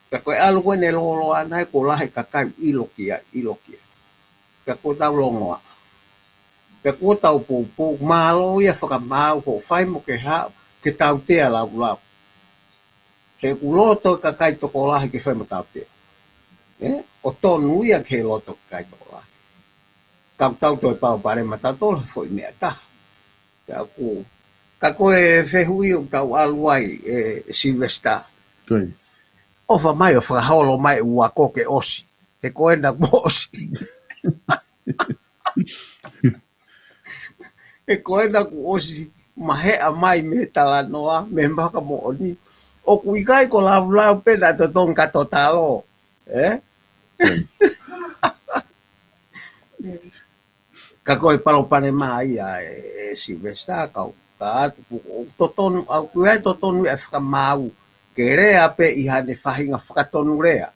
Ka ko e ʻalu ko eni lōloa ʻana ia kuo lahi e kakai ʻilo ki ai, ʻilo ki ai. Pea ko ʻetau longoaʻa. Pea ko ʻetau poupou, mālō ia fakamaau ko e fai mo ke haʻu, ke tautea laulau. He ʻoku loto e kakai tokolahi ke fai mo tautea. Ē? ʻO tonu ia ki he loto e kakai tokolahi. Ka ʻoku tau toe palopalema ʻatautolu he foʻi meʻa ʻe taha. Ka ʻoku, ka ko e fehuʻi ʻoku tau ʻalu ai ē Silivesitā. Ko ia. ʻOfa mai ʻo fakaholo mai ʻa e ako ke ʻosi. He ko ena kuo ʻosi. He ko ena kuo ʻosi maheʻa mai mei he talanoa, mei he fakamoʻoni. ʻOku ʻikai ko e laulau pē naʻe totongi ka totalo. Ē? Ka ko e palopalema ia ē, ē Silivesitā, kau ka atu pu-, ʻoku totonu, ʻoku ʻi ai e totonu ia ʻa e fakamaau. Ke lea pē ʻi haʻane faʻahinga fakatonulea.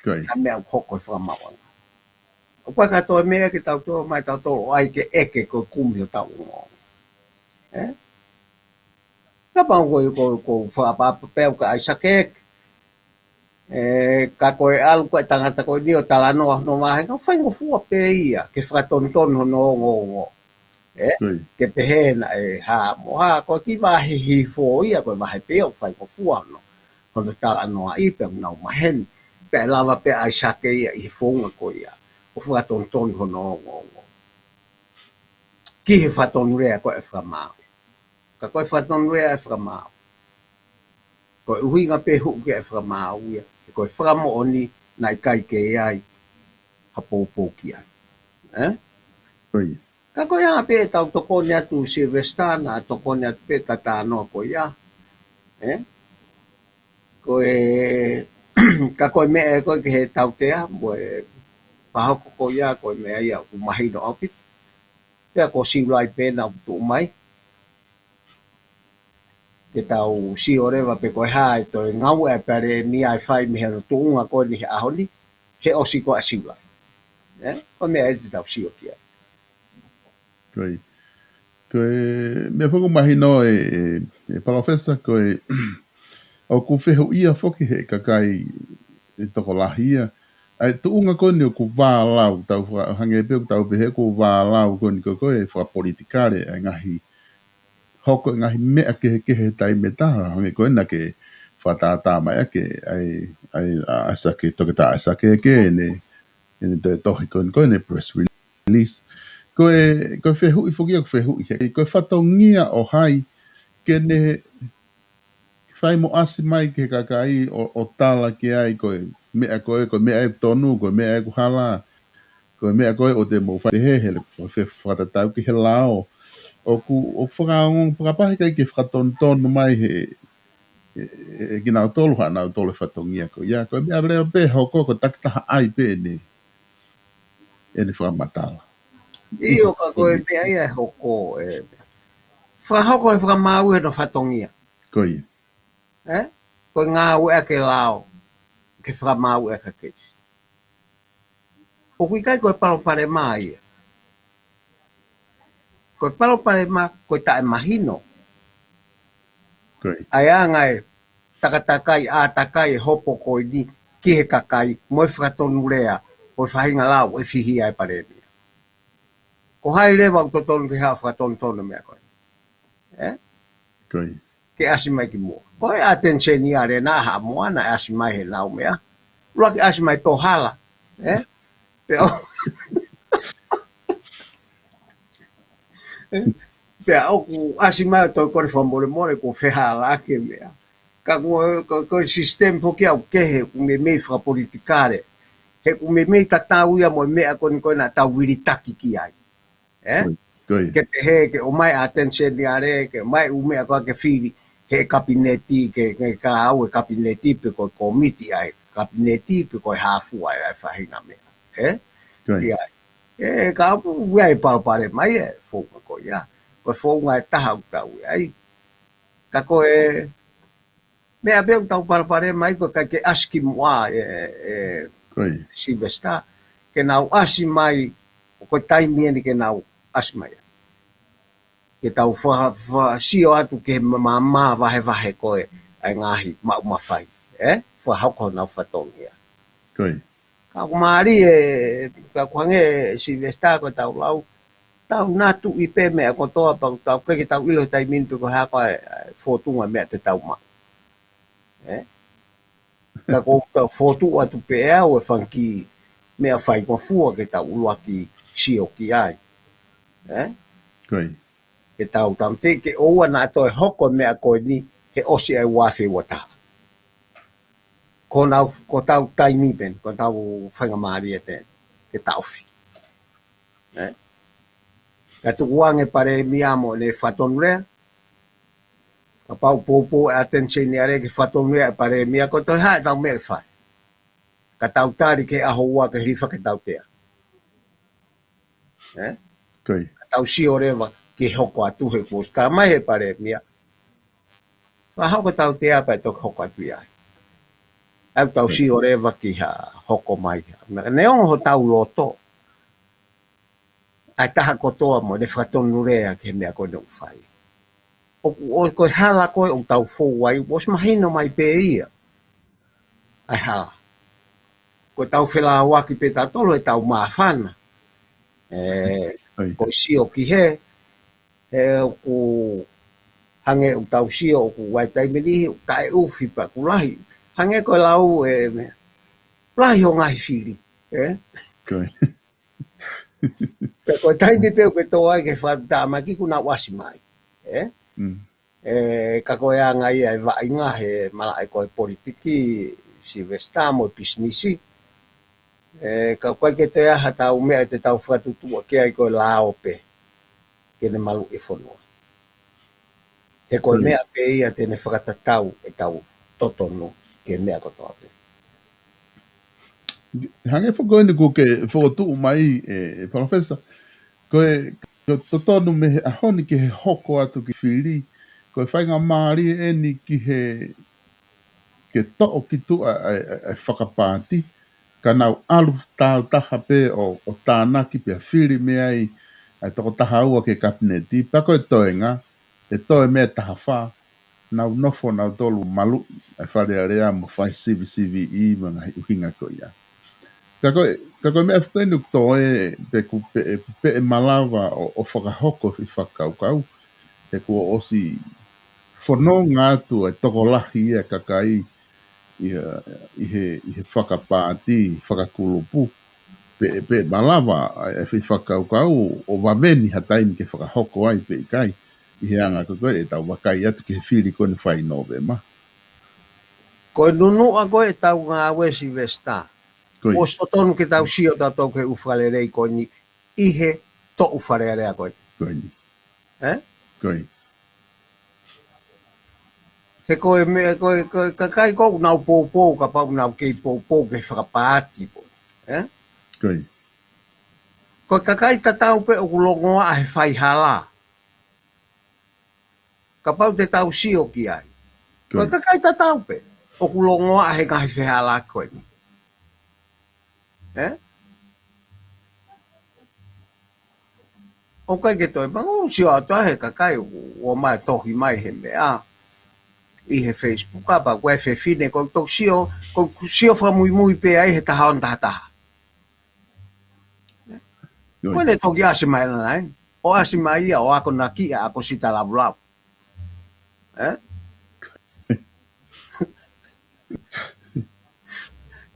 Ko ia. ʻA e meʻa ʻoku hoko he fakamaauʻanga. ʻOku ʻikai ko ha toe meʻa ke tau tō mai ʻatautolu ʻo ʻai ke ʻeke ko e kumi hotau ongoongo. Ē? Kapau ko, ko, ko fakaʻapaʻapa pē ʻa ʻAisake. Ē, ka ko e ʻalu ko e tangata ko eni ʻo talanoa hono vāhenga, faingofua pē ia ke fakatonutonu hono ongoongo. Ē? Ko ia. Ke pehē naʻe hā mo hā, ko e kiʻi vāhehifo ia, ko e vahe pē ia ʻoku faingofua hono, hono talanoaʻi pea nau maheni. Pea lava pē ʻAisake ia ʻi he founga ko ia ʻo fakatonutonu hono ongoongo ki he fakatonulea ko e fakamaau. Ka ko e fakatonulea e fakamaau. Ko e ʻuhinga pē huʻu ki ai e fakamaau ia, he ko e fakamoʻoni naʻe ʻikai ke ʻi ai ha poupou ki ai. Ē? Ko ia. Ka ko ia pē ʻetau tokoni atu Silivesitā, naʻa tokoni atu pē ʻeta talanoa ko ia. Ē? Ko e, ka ko e meʻa ē ko ē ki he tautea, mo e fakahoko ko ia, ko e meʻa ia ʻoku mahino ʻaupito. Pea ko Siulai pē naʻa ʻoku tuʻu mai. Ke tau sio leva pe ko e hā e toe ngāue ʻa e Palēmia ʻe fai mei hono tuʻunga ko eni he ʻaho ni, he ʻosi ko ē ʻa Siulai. Ē? Ko e meʻa ē te tau sio ki ai. Ko ia. Ko e meʻa foki ʻoku mahino ē, ē, ē Palōfesa, ko e ʻoku fehuʻia foki he kakai ʻe tokolahi ia. ʻA e tuʻunga ko eni ʻoku vālau, tau fa-, hangē pē ʻoku tau pehē ʻoku vālau ko eni ko, ko e fakapolitikale, ʻa e ngaahi, hoko e ngaahi meʻa kehekehe he taimi ʻe taha, hangē ko ena ke fakatātā mai ʻaki ʻa e, ʻa e, ʻa ʻAisake, Toketā ʻAisake ke ne, ʻene toe tohi ko eni, ko ʻene press release. Ko e, ko e fehuʻi foki ʻoku fehuʻi he, ko e fatongia ʻo hai ke ne fai mo ʻasi mai ki he kakai ʻo, ʻo tala ki ai ko e meʻa ko ē, ko e meʻa ē ʻoku tonu, ko e meʻa ē ʻoku hala, ko e meʻa ko ē ʻoku te mou fai he, he le fa-, fe-, fakatatau ki he lao. ʻOku, ʻoku fakaongo, fakapāhia ʻikai ke fakatonutonu mai he, ʻe, ʻe, ʻe kinautolu haʻanautolu e fatongia ko ia. Ko e meʻa leva pē hoko, ko e takitaha ʻai pē ʻene, ʻene fakamatala. ʻIo, ka ko e meʻa ia ʻe hoko, ē. Fakahoko e fakamaau ʻi hono fatongia. Ko ia. Ē? Ko e ngāueʻaki e lao ke fakamaauʻi ʻaki e keisi. ʻOku ʻikai ko e palopalema ia. Ko e palopalema, ko e taʻemahino. Ko ia. ʻA e anga e takatakai, ʻātakai e hopo ko eni ki he kakai, mo e fakatonulea, ʻo e faʻahinga lau ʻe fihia e palēmia. Ko hai leva ʻoku totonu ke haʻu ʻo fakatonutonu e meʻa ko eni. Ē? Ko ia. Ke ʻasi mai ki muʻa. Ko e ʻAteni Seniale naʻe ʻi Haʻamoa naʻe ʻasi mai heʻenau meʻa. ʻUluaki ʻasi mai pē ʻo hala. Ē? Pea ʻo-, pea ʻoku ʻasi mai ʻo toe kole fakamolemole kuo fehālaaki e meʻa. Ka ko, ko, ko e sisitemi foki ʻoku kehe, ʻoku meimei fakapolitikale. He ʻoku meimei tatau ia mo e meʻa ko eni ko ē naʻa tau vilitaki ki ai. Ē? Ko ia. Ko ia. Ke pehē, ke ʻomai ʻAteni Seniale, ke ʻomai ʻū meʻa ko ē ke fili he kapineti, ke, ke kau e kapineti pe ko e kōmiti ʻa e kapineti pe ko e haafu ʻa e, ʻa e faʻahinga meʻa. Ē? Ko ia. ʻIo. Ē, ka ʻoku ʻi ai e palopalema ia e founga ko ia. Ko e founga ʻe taha ʻoku tau ʻi ai. Ka ko e meʻa pē ʻoku tau palopalema ai ko e ʻikai ke ʻasi ki muʻa e, e, Ko ia. Sylvester, ke nau ʻasi mai, ko e taimi eni ke nau ʻasi mai. Ke tau fa-, fa-, sio atu ki he ma-, ma-, mavahevahe ko ē ʻa e ngaahi maʻu mafai, ē? Fakahoko honau fatongia. Ko ia. Ka ʻoku mālie, ka ʻoku hangē Sylvester ko ʻetau lau, tau natu ʻi pē meʻa kotoa, pea tau ʻikai ke tau ʻilo he taimi ni pe ko e hā ko ē, ē, fōtunga meʻa te tau maʻu. Ē? Ka ko ʻetau fotu atu pē ʻe au e fanga kiʻi meʻa faingofua ke tau ʻuluaki sio ki ai. Ē? Ko ia. Ke tau tāmateʻi ke ʻoua naʻa toe hoko e meʻa ko eni he ʻosi ʻa e ua afe ua taha. Ko ʻenau, ko ʻetau taimi pē eni, ko ʻetau faingamālie pē eni, ke taʻofi. Ē? Ka tukuange palēmia mo ʻene fatonulea, kapau poupou e ʻAteni Seniale ke fatonulea e palēmia, ko e toe hā ʻetau meʻa ke fai. Ka tau tali ki he ʻaho ua ke hilifa ke tautea. Ē? Ko ia. Ka tau sio leva ki he hoko atu he kuo ʻosi tā mai he palēmia. Fakahoko tautea pea toki hoko atu ia. ʻOku tau sio leva ki ha hoko mai. Neongo hotau loto. ʻA e taha kotoa mo ʻene fakatonulea ki he meʻa ko eni ʻoku fai. ʻOku, ʻo, ko e hala ko ē ʻoku tau fou ai, ʻosi mahino mai pē ia. ʻA e hala. Ko ʻetau felāuaki pē tautolu ʻetau māfana. Ē, ʻIo. Ko e sio ki hē, he ʻoku hangē ʻoku tau sio ʻoku ʻi ai e taimi ni, ʻoku taʻeufi pea ʻoku lahi. Hangē ko e lau ē, lahi hoʻo ngaahi fili, ē? Ko ia. Pea ko e taimi pē ʻoku ke tō ai ke fakatāmaki kuo nau ʻasi mai. Ē? Mm. Ē, ka ko e anga ia e vaʻinga he malaʻe ko e politiki, Sylvester mo e pisinisi. Ē, ka ʻoku ʻikai ke toe ʻi ai haʻatau meʻa te tau fakatuʻutuʻu ki ai ko e lao pē. Ke ne maluʻi e fonua. He ko e Mm. meʻa pē ia te ne fakatatau ʻetau totonu ki he meʻa kotoa pē. Hangē foki ko eni kuo ke fokotuʻu mai, ē, ē, Palōfesa, ko e, ko e totonu mei he ʻaho ni ki he hoko atu ki fili, ko e faingamālie eni ki he, ke toʻo ki tuʻa ʻa e, ʻa e, ʻa e fakapaati, ka nau ʻalu tāutaha pē ʻo, ʻo tānaki pea fili mei ai ʻa e toko taha ua ki he kapineti, pea ko e toenga, ʻe toe mei he taha fā, nau nofo nautolu maluʻi ʻa e Fale Alea mo fai sivisiviʻi mo e ngaahi ʻuhinga ko ia. Ka ko e, ka ko e meʻa foki eni ʻoku toe, pe ʻoku pe-, pe ʻe malava ʻo, ʻo fakahoko e foʻi fakakaukau, he kuo ʻosi fononga atu e tokolahi ia e kakai ʻi he, ʻi he, ʻi he fakapaati, fakakulupu, pe, pe ʻe malava e foʻi fakakaukau ʻo vave ni ha taimi ke fakahoko ai pe ʻikai, ʻi he anga ko ē ʻetau vakai atu ki he fili ko eni fai Nōvema. Ko e nunuʻa ko ē ʻetau ngāue, Sylvester. Ko ia. ʻOsi totonu ke tau sio tautolu ki he ʻū fakalelei ko eni ʻi he toʻu Fale Alea ko eni. Ko eni. Ē? Ko ia. He ko e meʻa, ko e, ko e kakai ko ē ʻoku nau poupou, kapau ʻoku nau kei poupou ki he fakapaati pē. Ē? Ko ia. Ko e kakai tatau pē ʻoku longoaʻa he faihala. Kapau te tau sio ki ai. Ko ia. Ko e kakai tatau pē ʻoku longoaʻa he ngaahi fehālaaki ko eni. Ē? ʻOku ʻikai ke toe, ma ʻoku sio atu he kakai ʻoku ʻomai tohi mai he meʻa ʻi he Facebook, ʻa pea ko e fefine, ko e toki sio, ko e sio fakamuimui pē ai he taha ono taha taha. Ko ʻene toki ʻasi mai ʻana ē. ʻO ʻasi mai ia, ʻo akonakiʻi ʻa ʻAkosita Lavulavu. Ē?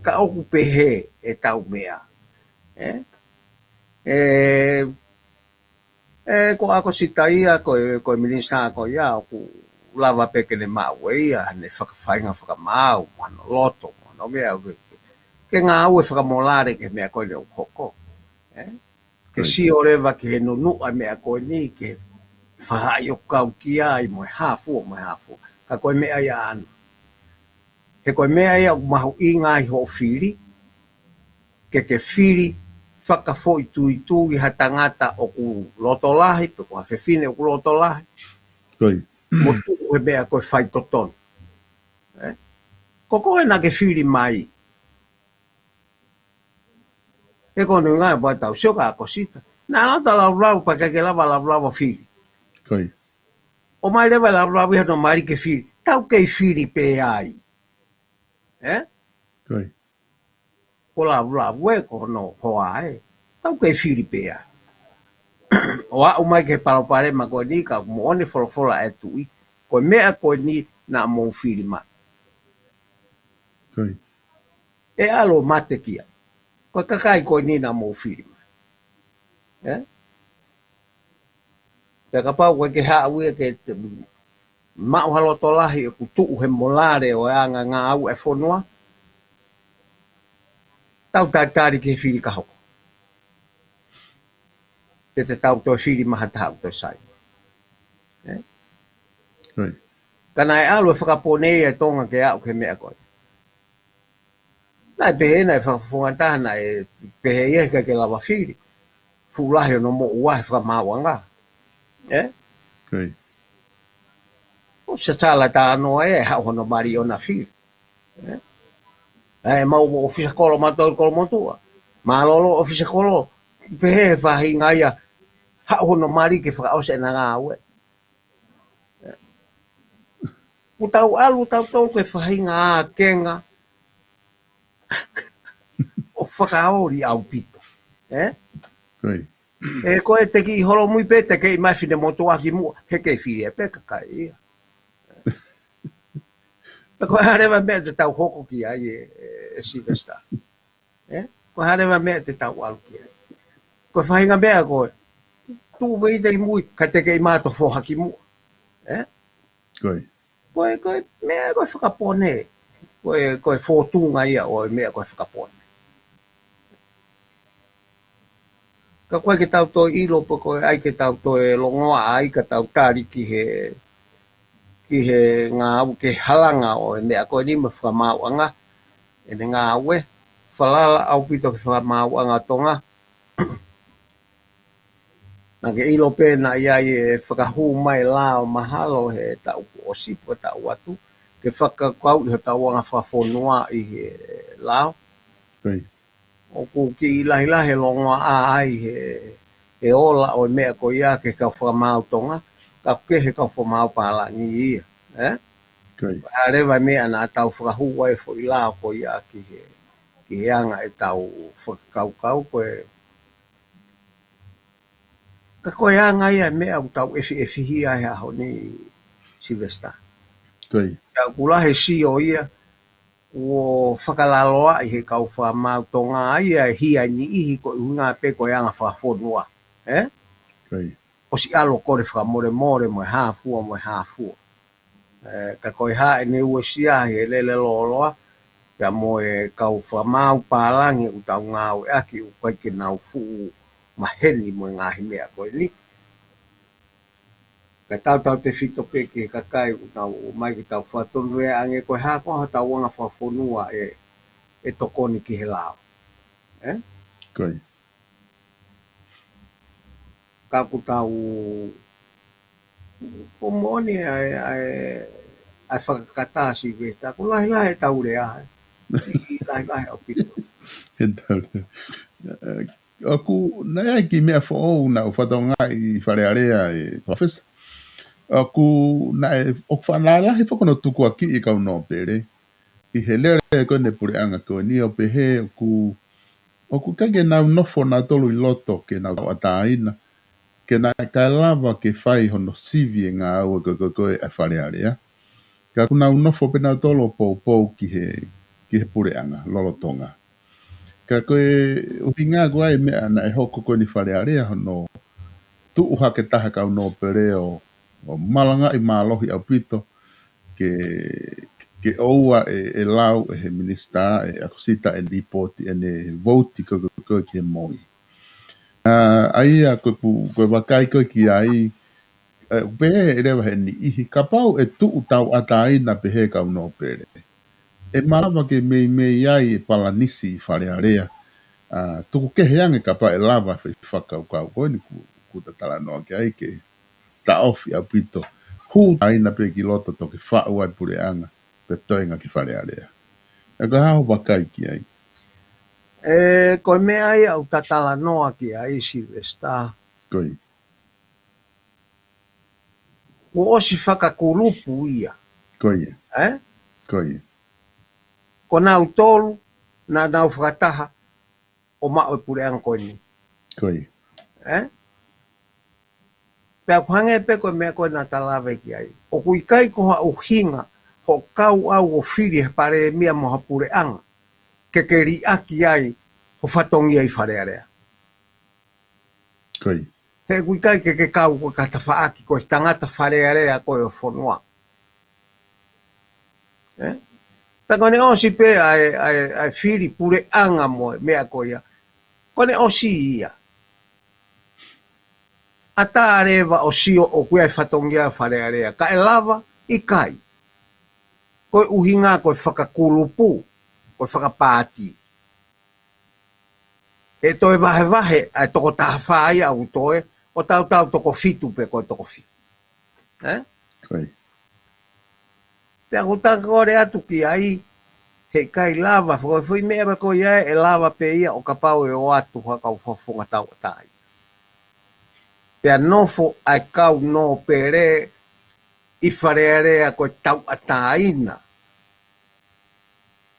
Ka ʻoku pehē ʻetau meʻa. Ē? Ē, ē, ko ʻAkosita ia, ko e, ko e minisitā ko ia, ʻoku lava pē ke ne maʻu ʻe ia, ʻene fakafainga fakamaau, mo hono loto, mo hono meʻa, ke, ke ngāue fakamolale ki he meʻa ko eni ʻoku hoko. Ē? Ke sio leva ki he nunuʻa meʻa ko eni, ke faʻa ʻai ʻo kau ki ai, mo e hā fua, mo e hā fua. Ka ko e meʻa ia ʻana. He ko e meʻa ia ʻoku mahuʻinga ai hoʻo fili, ke ke fili fakafoʻituitui ha tangata ʻoku loto lahi, pe ko ha fefine ʻoku loto lahi. Mo tuʻu he meʻa ko e faitotonu. Ē? Ko koe naʻa ke fili mai. He ko hono ʻuhinga ʻoku tau sio kia ʻAkosita. Naʻa nau ta laulau pea ʻikai ke lava laulau ʻo fili. ʻOmai leva laulau ia hono mali ke fili. Tau kei fili pē ai. Ē? Ko laulau ē, ko hono hoa ē. Tau kei fili pē ai. ʻO aʻu mai ki he palopalema ko eni ka moʻoni folofola ʻa e Tuʻi. Ko e meʻa ko eni naʻa mou fili mai. ʻE ʻalu ʻo mate ki ai. Ko e kakai ko eni naʻa mou fili mai. Ē? Pea kapau ʻoku ʻikai ke haʻu ia ke te maʻu ha loto lahi ʻoku tuʻu he molale ʻo e anga ngāue ʻa e fonua. Tau talitali ki he fili ka hoko. Pe te tau toe fili mai ha taha ʻoku toe sai. Ē? Ka naʻe ʻalu e fakapō nei ʻa Tonga ke aʻu ki he meʻa ko ē. Naʻe pehē, naʻe fakafofonga taha, naʻe pehē ia he ʻikai ke lava fili. Fuʻu lahi hono moʻua he fakamaauʻanga. Ē? ʻO sasala tānoa ē, haʻu hono mali ʻo na fili. Ē? ʻE mau mo ʻofisa kolo mātou Kolomotuʻa. Mālōlō ʻofisa kolo, pehē he faʻahinga ia, haʻu hono mali ke fakaʻosi ʻena ngāue. Kuo tau ʻalu, tau tau ke faʻahinga ā kenga. ʻO fakaoli ʻaupito. Ē? Ē, ko e te kiʻi holomui pē, te kei mai finemotuʻa ki muʻa, he kei fili ē pē kakai ia. Pea ko e hā leva meʻa te tau hoko ki ai ē, ē, ē Sylvester. Ē? Ko e hā leva meʻa te tau ʻalu ki ai. Ko e faʻahinga meʻa ko ē, tuʻu pē ʻi te ʻi mui, ka te kei mai ʻo foha ki muʻa. Ē? Ko e, ko e meʻa ko e fakapō nei. Ko e, ko e fōtunga ia ʻo e meʻa ko e fakapō nei. Ka ko e ke tau toe ʻilo pe ko e ʻai ke tau toe longoaʻa ai ka tau tali ki he, ki he ngāue, ki he halanga ʻo e meʻa ko eni mo e fakamaauʻanga, ʻene ngāue, falala ʻaupito ki he fakamaauʻanga Tonga. Naʻa ke ʻilo pē naʻe ʻi ai e fakahū mai lao mahalo he taʻu kuo ʻosi pe ko e taʻu atu, ke fakakaukauʻi hotau anga fakafonua ʻi he lao. ʻOku kiʻi lahilahi e longoaʻa ai he, he ola ʻo e meʻa ko ia ki he kau fakamaau Tonga, ka ʻoku kehe kau fakamaau pālangi ia, ē? Ko e hā leva e meʻa naʻa tau fakahū ai e foʻi lao ko ia ki he, ki he anga ʻetau fakakaukau ko e, ka ko e anga ia e meʻa ʻoku tau ʻefiʻefihia he ʻaho ni Sylvester. Pea ʻoku lahi e sio ia, kuo fakalaloaʻi he kau fakamaau Tonga ia e hia e niʻihi ko e ʻuhinga pē ko e anga fakafonua. Ē? ʻOsi ʻalu ʻo kole fakamolemole mo e hā fua, mo e hā fua. Ē, ka ko e hā ʻene uesia he lele lōloa, pea mo e kau fakamaau pālangi ʻoku tau ngāueʻaki ʻoku ʻikai ke nau fuʻu maheni mo e ngaahi meʻa ko eni. Ka tautautefito pē ki he kakai ʻoku nau ō mai ke tau fakatonuhia ange ko e hā ko hotau anga fakafonua ʻe, ʻe tokoni ki he lao. Ē? Ka ʻoku tau, ʻoku moʻoni ʻa e, ʻa e, ʻa e fakakata Sylvester, ʻoku lahilahi ʻetau lea, ē. Lahilahi ʻaupito. ʻEtau lea. ʻOku naʻe ʻi ai e kiʻi meʻa foʻou naʻe fatongia ʻi Fale Alea, ʻe Palōfesa. ʻOku naʻe, ʻoku faʻa lahi foki hono tukuakiʻi e kau nōpele ʻi he lele ko eni e puleʻanga ko eni, ʻo pehē ʻoku, ʻoku ʻikai ke nau nofo nautolu ʻi loto ke nau tauʻatāina, ke nau kae lava ke fai hono sivi e ngāue ko ē, ko ē, ko ē ʻa Fale Alea. Ka ʻoku nau nofo pē nautolu ʻo poupou ki he, ki he puleʻanga lolotonga. Ka ko e ʻuhinga ko ē e meʻa naʻe hoko ko eni ʻi Fale Alea, hono tuʻu hake taha e kau nōpele ʻo, ʻo malangaʻi mālohi ʻaupito ke, ke ʻoua ʻe, ʻe lau ʻe he minisitā, ʻe ʻAkosita, ʻene lipooti, ʻene vouti ko ē, ko ē, ko ē ki he moi. ʻA, ʻa ia ko e pu-, ko e vakai ko ē ki ai, ʻe, pehē leva ʻe he niʻihi, kapau ʻe tuʻu tauʻatāina pē ʻe he kau nōpele, ʻe malava ke meimei ʻi ai e palanisi ʻi Fale Alea. ʻA, tuku kehe ange kapau ʻe lava e foʻi fakakaukau ko eni ʻoku, ʻoku ta talanoa ki ai ke taʻofi ʻaupito. Hū tauʻatāina pē ki loto, toki faʻu ʻa e puleʻanga pea toenga ki Fale Alea. ʻE, ko e hā hoʻo vakai ki ai? ʻE, ko e meʻa ia ʻoku ta talanoa ki ai, Silivesitā. Ko ia. Kuo ʻosi fakakulupu ia. Ko ia. Ē? Ko ia. Ko nautolu naʻa nau fakataha ʻo maʻu e puleʻanga ko eni. Ko ia. Ē? Pea ʻoku hangē pē ko e meʻa ko ē naʻa ta lave ki ai. ʻOku ʻikai ko ha ʻuhinga hoʻo kau ʻo fili he palēmia mo ha puleʻanga ke ke liʻaki ai ho fatongia ʻi Fale Alea. Ko ia. He ʻoku ʻikai ke ke kau ko e tafaʻaki, ko e tangata Fale Alea koe ʻo e fonua. Ē? Pea ko ʻene ʻosi pē ʻa e, ʻa e, ʻa e fili puleʻanga mo e meʻa ko ia, ko ʻene ʻosi ia. ʻAtā leva ʻo sio ʻoku ʻi ai e fatongia ʻo Fale Alea, ka ʻe lava, ʻikai. Ko e ʻuhinga ko e fakakulupu, ko e fakapaati. ʻE toe vahevahe ʻa e toko taha fā ia ʻoku toe, ʻo tautau toko fitu pē ko e toko fitu. Ē? Ko ia. Pea ʻoku ta kole atu ki ai, heʻikai lava, foʻi, foʻi meʻa pē ko ia ʻe lava pē ia ʻo kapau ʻe ō atu ha kau fakafofonga tauʻatāina. Pea nofo ʻa e kau nōpele ʻi Fale Alea ko e tauʻatāina.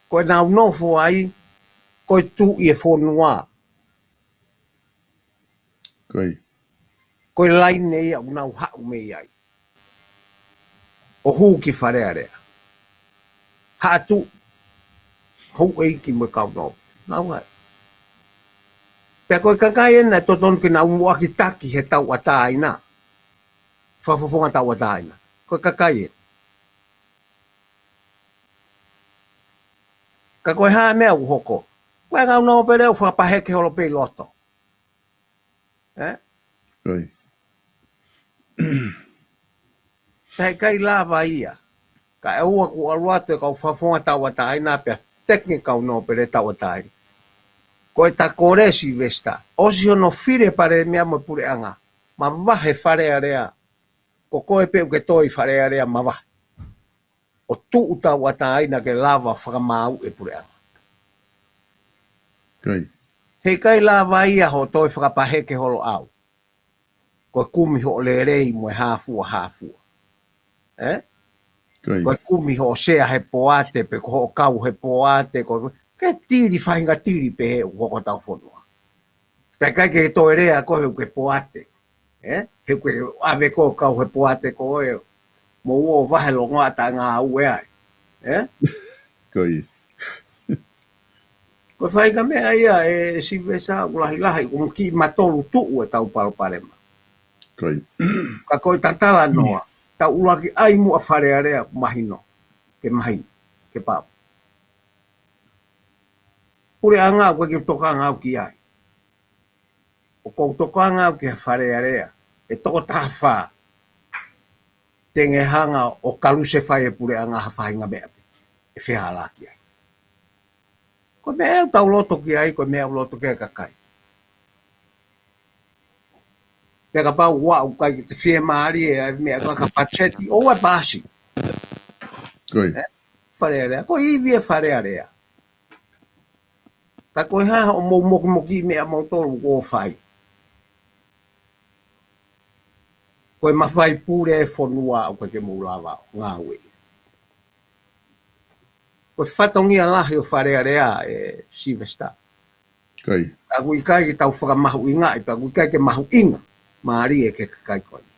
Ko ʻenau nofo ai, ko e tuʻi e fonua. Ko ia. Ko e laine ia ʻoku nau haʻu mei ai ʻo hū ki Fale Alea. Haʻa tuʻi, houʻeiki mo e kau nōpele. Nau ai. Pea ko e kakai ena ʻe totonu ke nau muʻaki taki he tauʻatāina. Fakafofonga tauʻatāina. Ko e kakai ena. Ka ko e hā e meʻa ʻoku hoko? Ko e kau nōpele ʻoku fakapaheke holo pē ʻi loto. Ē? Ko ia. Pea heʻikai lava ia. Ka ʻe ʻoua kuo ʻalu atu e kau fakafofonga tauʻatāina pea teke e kau nōpele tauʻatāina. Ko e ta kole, Silivesitā, ʻosi hono fili e palēmia mo e puleʻanga, mavahe Fale Alea. Ko koe pē ʻoku ke toe ʻi Fale Alea, mavahe. ʻO tuʻu tauʻatāina ke lava fakamaau e puleʻanga. Ko ia. Heʻikai lava ia hoʻo toe fakapaheke holo ʻau. Ko e kumi hoʻo lelei mo e hā fua, hā fua. Ē? Ko ia. Ko e kumi hoʻo sea he poate, pe ko hoʻo kau he poate, ko e tili, faʻahinga tili pehē ʻoku hoko ʻi hotau fonua. Pea ʻikai ke toe lea koe he ʻoku ke poate. Ē? He ʻoku ke ʻave koe ʻo kau he poate koe. Mo ō ʻo vahe longoaʻa taʻengāue ai. Ē? Ko ia. Ko e faʻahinga meʻa ia ē Silivesitā, ʻoku lahilahi, ʻoku kiʻi matolu tuʻu ʻetau palopalema. Ko ia. Ka ko e ta talanoa, tau ʻuluaki ʻai muʻa Fale Alea ʻoku mahino. Ke mahino, ke pau. Puleʻanga ʻoku ʻikai ke u tokanga au ki ai. ʻOku ou tokanga au ki he Fale Alea ʻe toko taha fā. Te ne hanga ʻo kalusefai e puleʻanga ha faʻahinga meʻa pē ʻe fehālaaki ai. Ko e meʻa ʻoku tau loto ki ai, ko e meʻa ʻoku loto ki ai e kakai. Pea kapau ʻoku ʻikai ke te fiemālie ʻa e meʻa ko e ka patiseti, ʻoua ʻe paasi. Ko ia. Ē? Fale Alea, ko e ivi e Fale Alea. Ka ko e hā hoʻomou mokimoki meʻa mautolu ʻoku fai? Ko e mafai pule e fonua ʻoku ʻikai ke mou lava ʻo ngāue. Ko e fatongia lahi ʻo Fale Alea ē Sylvester. Ka ʻoku ʻikai ke tau fakamahuʻingaʻi, pea ʻoku ʻikai ke mahuʻinga mālie ki he kakai ko eni.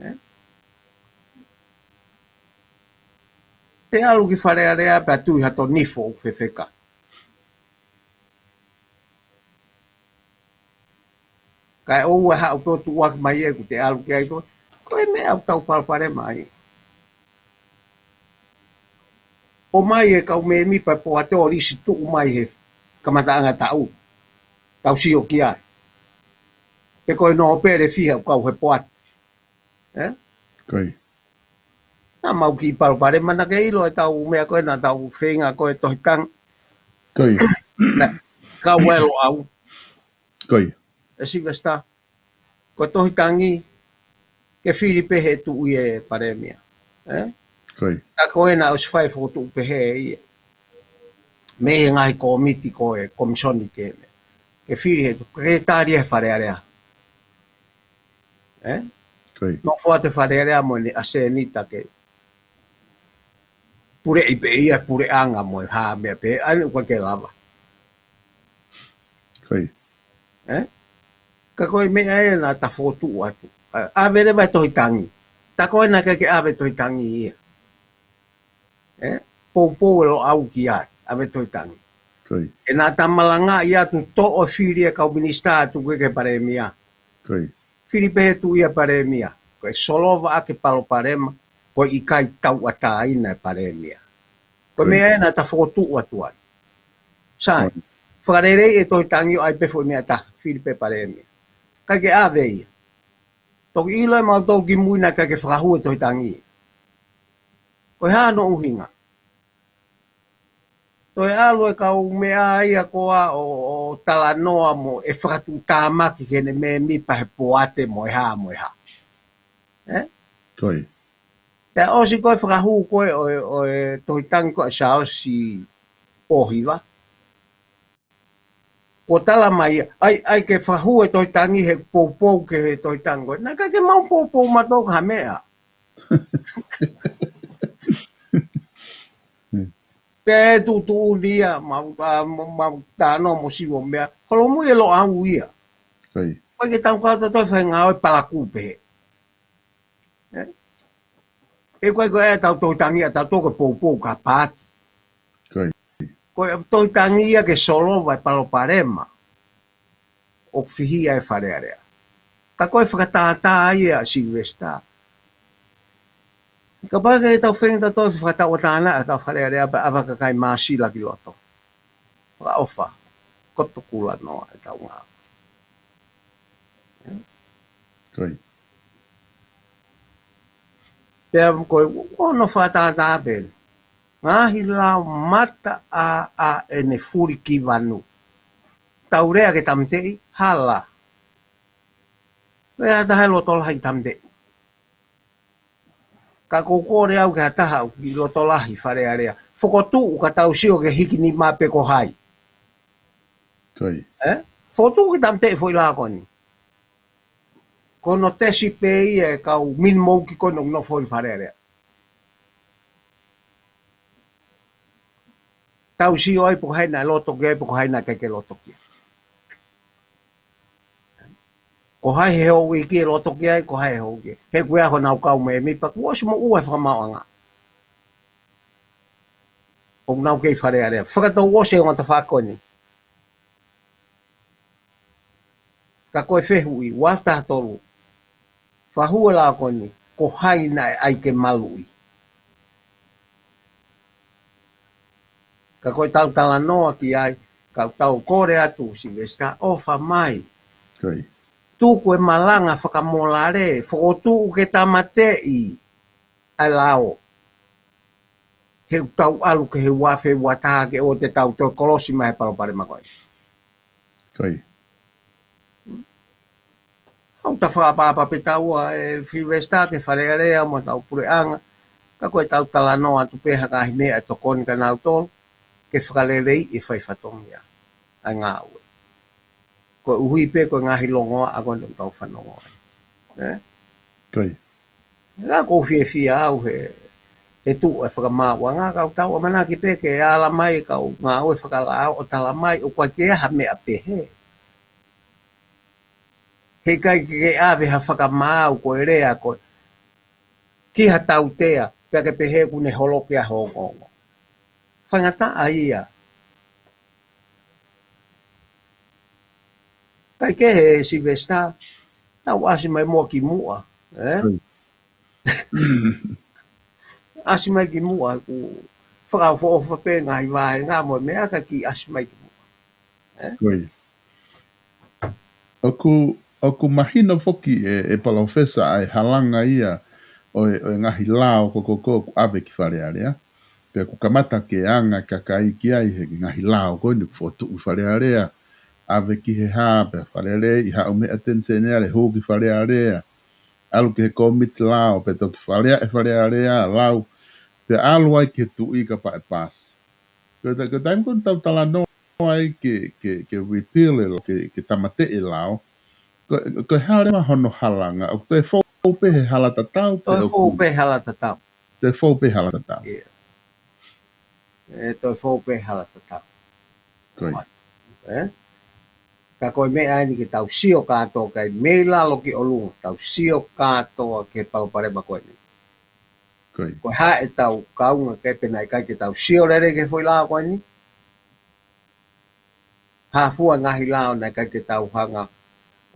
Ē? Te ʻalu ki Fale Alea pea tui hato nifo ʻoku fefeka. Kae ʻoua ʻe haʻu pē ʻo tuʻuaki mai ʻeku te ʻalu ki ai ko, ko e meʻa ʻoku tau palopalema ai. ʻOmai e kau mēmipa e poate ʻo lisi tuʻu mai he kamataʻanga taʻu. Tau sio ki ai. Pe ko e nōpele fiha ʻoku kau he poate. Ē? Naʻa mau kiʻi palopalema naʻa ke ʻilo e tau meʻa ko ē naʻa tau feinga ko e tohi tangi. Naʻe kau ai Loʻau. ʻE Sylvester, ko e tohi tangi, ke fili pē he tuʻi e palēmia. Ē? Ka ko ena ʻosi fai fokotuʻu pehē ia. Mei he ngaahi kōmiti ko e komisoni ke, ke fili he tuʻi, ke tali e Fale Alea. Ē? Nofo atu e Fale Alea mo ʻene ʻasenita ke puleʻi pē ia puleʻanga mo e hā meʻa pē, ʻa eni ʻoku ʻikai ke lava. Ē? Ka ko e meʻa ē naʻa ta fokotuʻu atu. ʻA, ʻave leva e tohi tangi. Ta ko ena ʻikai ke ʻave tohi tangi ia. Ē? Poupou e Loʻau ki ai, ʻave tohi tangi. Ke naʻa ta malangaʻi atu toʻo fili e kau minisitā atu ke ke palēmia. Fili pē he tuʻi e palēmia. Ko e solova ʻaki e palopalema, ko e ʻikai tauʻatāina e palēmia. Ko e meʻa ē naʻa ta fokotuʻu atu ai. Sai, fakaleleiʻi e tohi tangi ʻo ʻai pē foʻi meʻa taha, fili pē palēmia. ʻIkai ke ʻave ia. Toki ʻilo ʻe mautolu kimui naʻe ʻikai ke fakahū e tohi tangi. Ko e hā hono ʻuhinga? Toe ʻalu e kau meʻa ia ko ā ʻo, ʻo talanoa mo e fakatuʻutāmaki ki heʻene mēmipa he poate mo e hā mo e hā. Ē? Pea ʻosi ko e fakahū ko ē ʻo e, ʻo e tohi tangi ko ē ʻa Siaosi Pōhiva. Kuo tala mai ia, ʻai, ʻai ke fakahū e tohi tangi he poupou ki he tohi tangi ko ē. Naʻe ʻikai ke mau poupou mautolu ki ha meʻa. Pea tuʻutuʻuni ia, mau, ʻa, mau, mau talanoa mo siʻi ʻo meʻa. Holomui e Loʻau ia. ʻIkai ke tau kau tautolu fai ngāue palakū pē. Ē? ʻE ʻikai ko e tau tohi tangi ʻa tautolu ko e poupou ki ha paati. Ko e tohi tangi ia ke solova e palopalema ʻoku fihia ʻe Fale Alea. Ka ko e fakatātā ia Sylvester. Kapau ʻe ʻikai ke tau feinga tautolu fakatauʻatāina ʻa e tau Fale Alea pea ʻave kakai Māsila ki loto. Fakaʻofa, koto kulanoa e tau ngā. Pea ko e, ko hono fakatātā pē. Ngaahi lao mata ʻa, ʻa ʻene fuli ki vanu. Tau lea ke tāmateʻi, hala. Pea taha e loto lahi tāmateʻi. Ka ʻoku ou kole au ki ha taha ʻoku kiʻi loto lahi Fale Alea. Fokotuʻu ka tau sio ke hiki nima pe ko hai. Ē? Fokotuʻu ke tāmateʻi foʻi lao ko eni. Ko hono tesi pē ia e kau minimouki ko eni ʻoku nofo ʻi Fale Alea. Tau sio ai pe ko hai naʻe loto ki ai, pe ko hai naʻe ʻikai ke loto ki ai. Ko hai he houʻeiki ʻe loto ki ai, ko hai he houʻeiki. He kuo ʻi ai honau kau mēmipa, kuo ʻosi moʻua e fakamaauʻanga. ʻOku nau kei Fale Alea. Fakatau ʻosi e ongo tafaʻaki ko eni. Ka ko e fehuʻi, ua afe taha tolu. Fakahū e lao ko eni, ko hai naʻe ʻai ke maluʻi. Ka ko e tau talanoa ki ai, ka tau kole atu Sylvester, ʻofa mai. Tuku e malanga fakamolale, fokotuʻu ke tāmateʻi ʻa e lao. He ʻoku tau ʻalu ki he ua afe ua taha ke ʻoua te tau toe kolosi mai he palopalema ko ē. ʻOku ta fakaʻapaʻapa pē taua ē Sylvester ki Fale Alea mo tau puleʻanga. Ka ko e tau talanoa atu pē ha ngaahi meʻa ʻe tokoni kia nautolu. ke fakaleleiʻi e fai fatongia ʻa e ngāue. Koeʻuhi pē ko e ngaahi longoaʻa ko eni ʻoku tau fanongo ai. Ē? Ko ia. Ka ʻoku ou fiefia au he, he tuʻu e fakamaauʻanga, ka ʻoku tau ʻamanaki pē ke ala mai e kau ngāue fakalao ʻo tala mai ʻoku ʻikai ke ʻi ai ha meʻa pehē. He ʻikai ke ʻave ha fakamaau ko e lea ko ē ki ha tautea, pea ke pehē kuo ne holoki ʻa e ongoongo. Faingataʻa ia. Kae kehe Sylvester, tau ʻasi mai muʻa ki muʻa, ē? Ko ia. ʻAsi mai ki muʻa, ʻoku fakaʻofoʻofa pē ngaahi vāhenga mo e meʻa ka kiʻi ʻasi mai ki muʻa. Ē? Ko ia. ʻOku, ʻoku mahino foki ʻe, ʻe Palōfesa ʻa e halanga ia ʻo e, ʻo e ngaahi lao ko, ko, ko, ʻoku ʻave ki Fale Alea. Pea ʻoku kamata ke anga e kakai ki ai he ngaahi lao ko eni ʻoku fokotuʻu ʻi Fale Alea. ʻAve ki he hā, pea faleleiʻi, haʻu mei he ʻAteni Seniale, hū ki Fale Alea. ʻAlu ki he kōmiti lao, pea toki faleaʻi e Fale Alea, lau. Pea ʻalu ai ki he tuʻi kapau ʻe pasi. Ko e ta-, ko e taimi ko ē ʻoku tau talanoa ai ke, ke, ke repeal e lao, ke, ke tāmateʻi e lao. Ko, ko e hā leva hono halanga, ʻoku toe fou pē he hala tatau, pe ʻoku toe fou pē hala tatau. Toe fou pē hala tatau. ʻIo. ʻE toe fou pē hala tatau. Ko ia. Ē? Ka ko e meʻa eni ke tau sio kātoa ki ai mei lalo ki ʻolunga, tau sio kātoa ki he palopalema ko eni. Ko ia. Ko e hā ʻetau kaunga ki ai pe naʻe ʻikai ke tau sio lelei ki he foʻi lao ko eni. Hā fua ngaahi lao naʻe ʻikai ke tau hanga,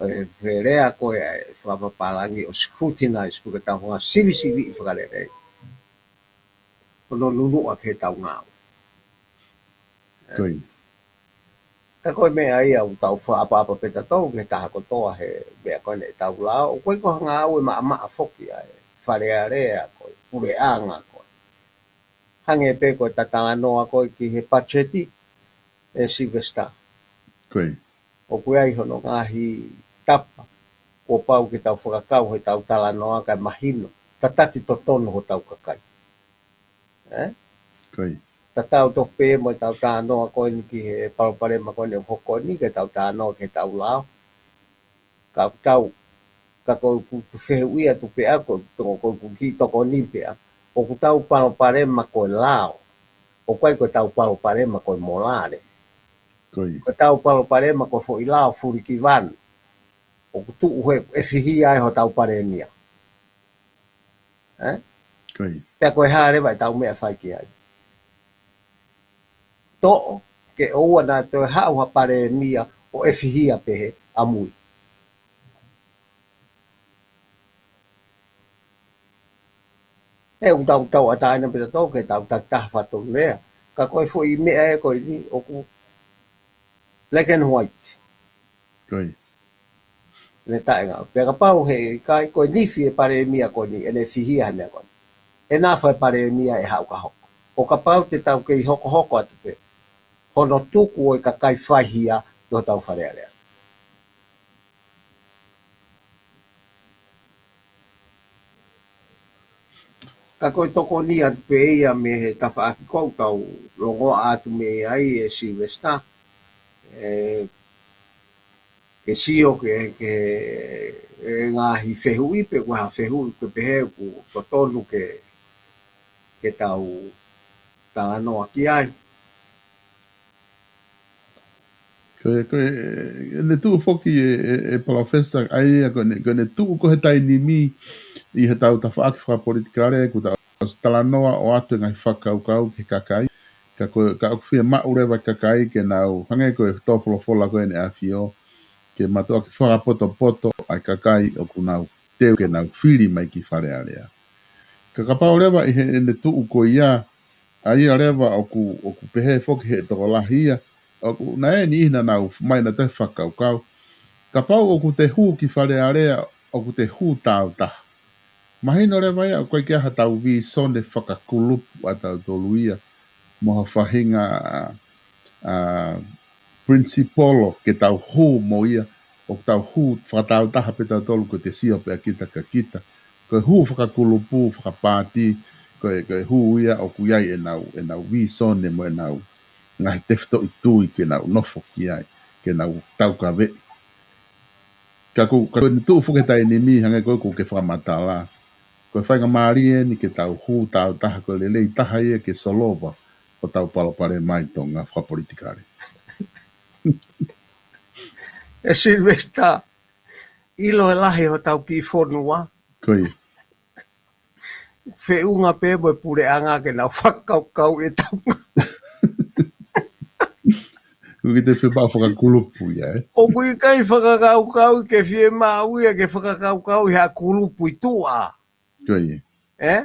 ē, he lea ko ē ʻa e fakapapālangi ʻo scrutinize, pe ko ʻetau hanga sivisiviʻi fakalelei. Ko hono nunuʻa ki heʻetau ngāue. Ko ia. Ka ko e meʻa ia ʻoku tau fakaʻapaʻapa pē tautolu ki he taha kotoa he meʻa ko eni ʻetau lao, ʻoku ʻikai ko ha ngāue maʻamaʻa foki ʻa e Fale Alea ko ē, puleʻanga ko ē. Hangē pē ko ʻeta talanoa ko ē ki he patiseti ē Sylvester. Ko ia. ʻOku ʻi ai hono ngaahi tapa kuo pau ke tau fakakau heʻetau talanoa kae mahino, tataki totonu hotau kakai. Ē? Ko ia. Tatau tofu pē mo ʻetau talanoa ko eni ki he palopalema ko eni ʻoku hoko ni, ke tau talanoa ki heʻetau lao. Ka ʻoku tau, ka ko ʻeku, ʻeku fehuʻi atu pē ʻaʻaku, ko ʻeku, ko ʻeku kiʻi tokoni pē ʻaʻaku, ʻoku tau palopalema ko e lao. ʻOku ʻikai ko ʻetau palopalema ko e molale. Ko ia. Ko ʻetau palopalema ko e foʻi lao fulikivanu. ʻOku tuʻu he, ʻefihia ai hotau palēmia. Ē? Ko ia. Pea ko e hā leva ʻetau meʻa fai ki ai. Toʻo, ke ʻoua naʻa toe haʻu ha palēmia ʻo ʻefihia pehē ʻamui. He ʻoku tau, tau ʻatā ʻena pē tautolu ke tau takitaha fatongia. Ka ko e foʻi meʻa ē ko eni ʻoku black and white. Ko ia. Ne taʻenga. Pea kapau he ʻikai ko e nifi e palēmia ko eni, ʻene fihia he meʻa ko eni. ʻE nafa e palēmia ʻe haʻu ka hoko. ʻO kapau te tau kei hokohoko atu pē hono tuku ʻo e kakai faihia ʻi hotau Fale Alea. Ka ko e tokoni atu pē ia mei he tafaʻaki ʻoku tau longoaʻa atu mei ai ē Sylvester. Ē, ke sio ke, ke, ē, ngaahi fehuʻi pe ko ha fehuʻi ke pehē ʻoku totonu ke, ke tau talanoa ki ai. Ko e, ko e, ʻene tuʻu foki ē, ē, ē Palōfesa, ʻa ia ko ʻene, ko ʻene tuʻu ko ē he taimi ni ʻi heʻetau tafaʻaki fakapolitikale, ʻoku tau talanoa ʻo ʻoatu e ngaahi fakakaukau ki he kakai. Ka ko, ka ʻoku fiemaʻu leva e kakai ke nau, hangē ko e tō folofola ko ē ʻEne ʻAfio, ke mātuʻaki fakapotopoto ʻa e kakai ʻoku nau teu ke nau fili mai ki Fale Alea. Ka kapau leva ʻi heʻene tuʻu ko ia, ʻa ia leva ʻoku, ʻoku pehē foki he tokolahi ia, ʻoku, naʻe ʻi ai e niʻihi naʻa nau mai naʻa toe fakakaukau. Kapau ʻoku te hū ki Fale Alea, ʻoku te hū tāutaha. Mahino leva ia, ʻoku ʻikai ke ʻi ai haʻatau vīsone fakakulupu ʻatautolu ia, mo ha faʻahinga, ā, ā, principle ke tau hū mo ia, ʻoku tau hū fakatāutaha pē tautolu ko e te sio pē ʻa kita kia kita. Ko e hū fakakulupu, fakapaati, ko e, ko e hū ia ʻoku ʻi ai ʻenau, ʻenau vīsone mo ʻenau, ngaahi tefitoʻi tui ke nau nofo ki ai, ke nau taukaveʻi. Ka ko, ka ko eni tuʻu foki he taimi ni hangē ko ē ʻoku ke fakamatala. Ko e faingamālie eni ke tau hū tāutaha, ko e lelei taha ia ke solova hotau palopalema ʻi Tonga fakapolitikale. ʻE Silivesitā, ʻilo e lahi hotau kiʻi fonua. Ko ia. Feʻunga pē mo e puleʻanga ke nau fakakaukau ʻetau ngāue. ʻOku ʻikai te fiemaʻu fakakulupu ia, ē? ʻOku ʻikai fakakaukau ke fiemaʻu ia ke fakakaukau ʻi ha kulupu ʻi tuʻa. Ko ia. Ē?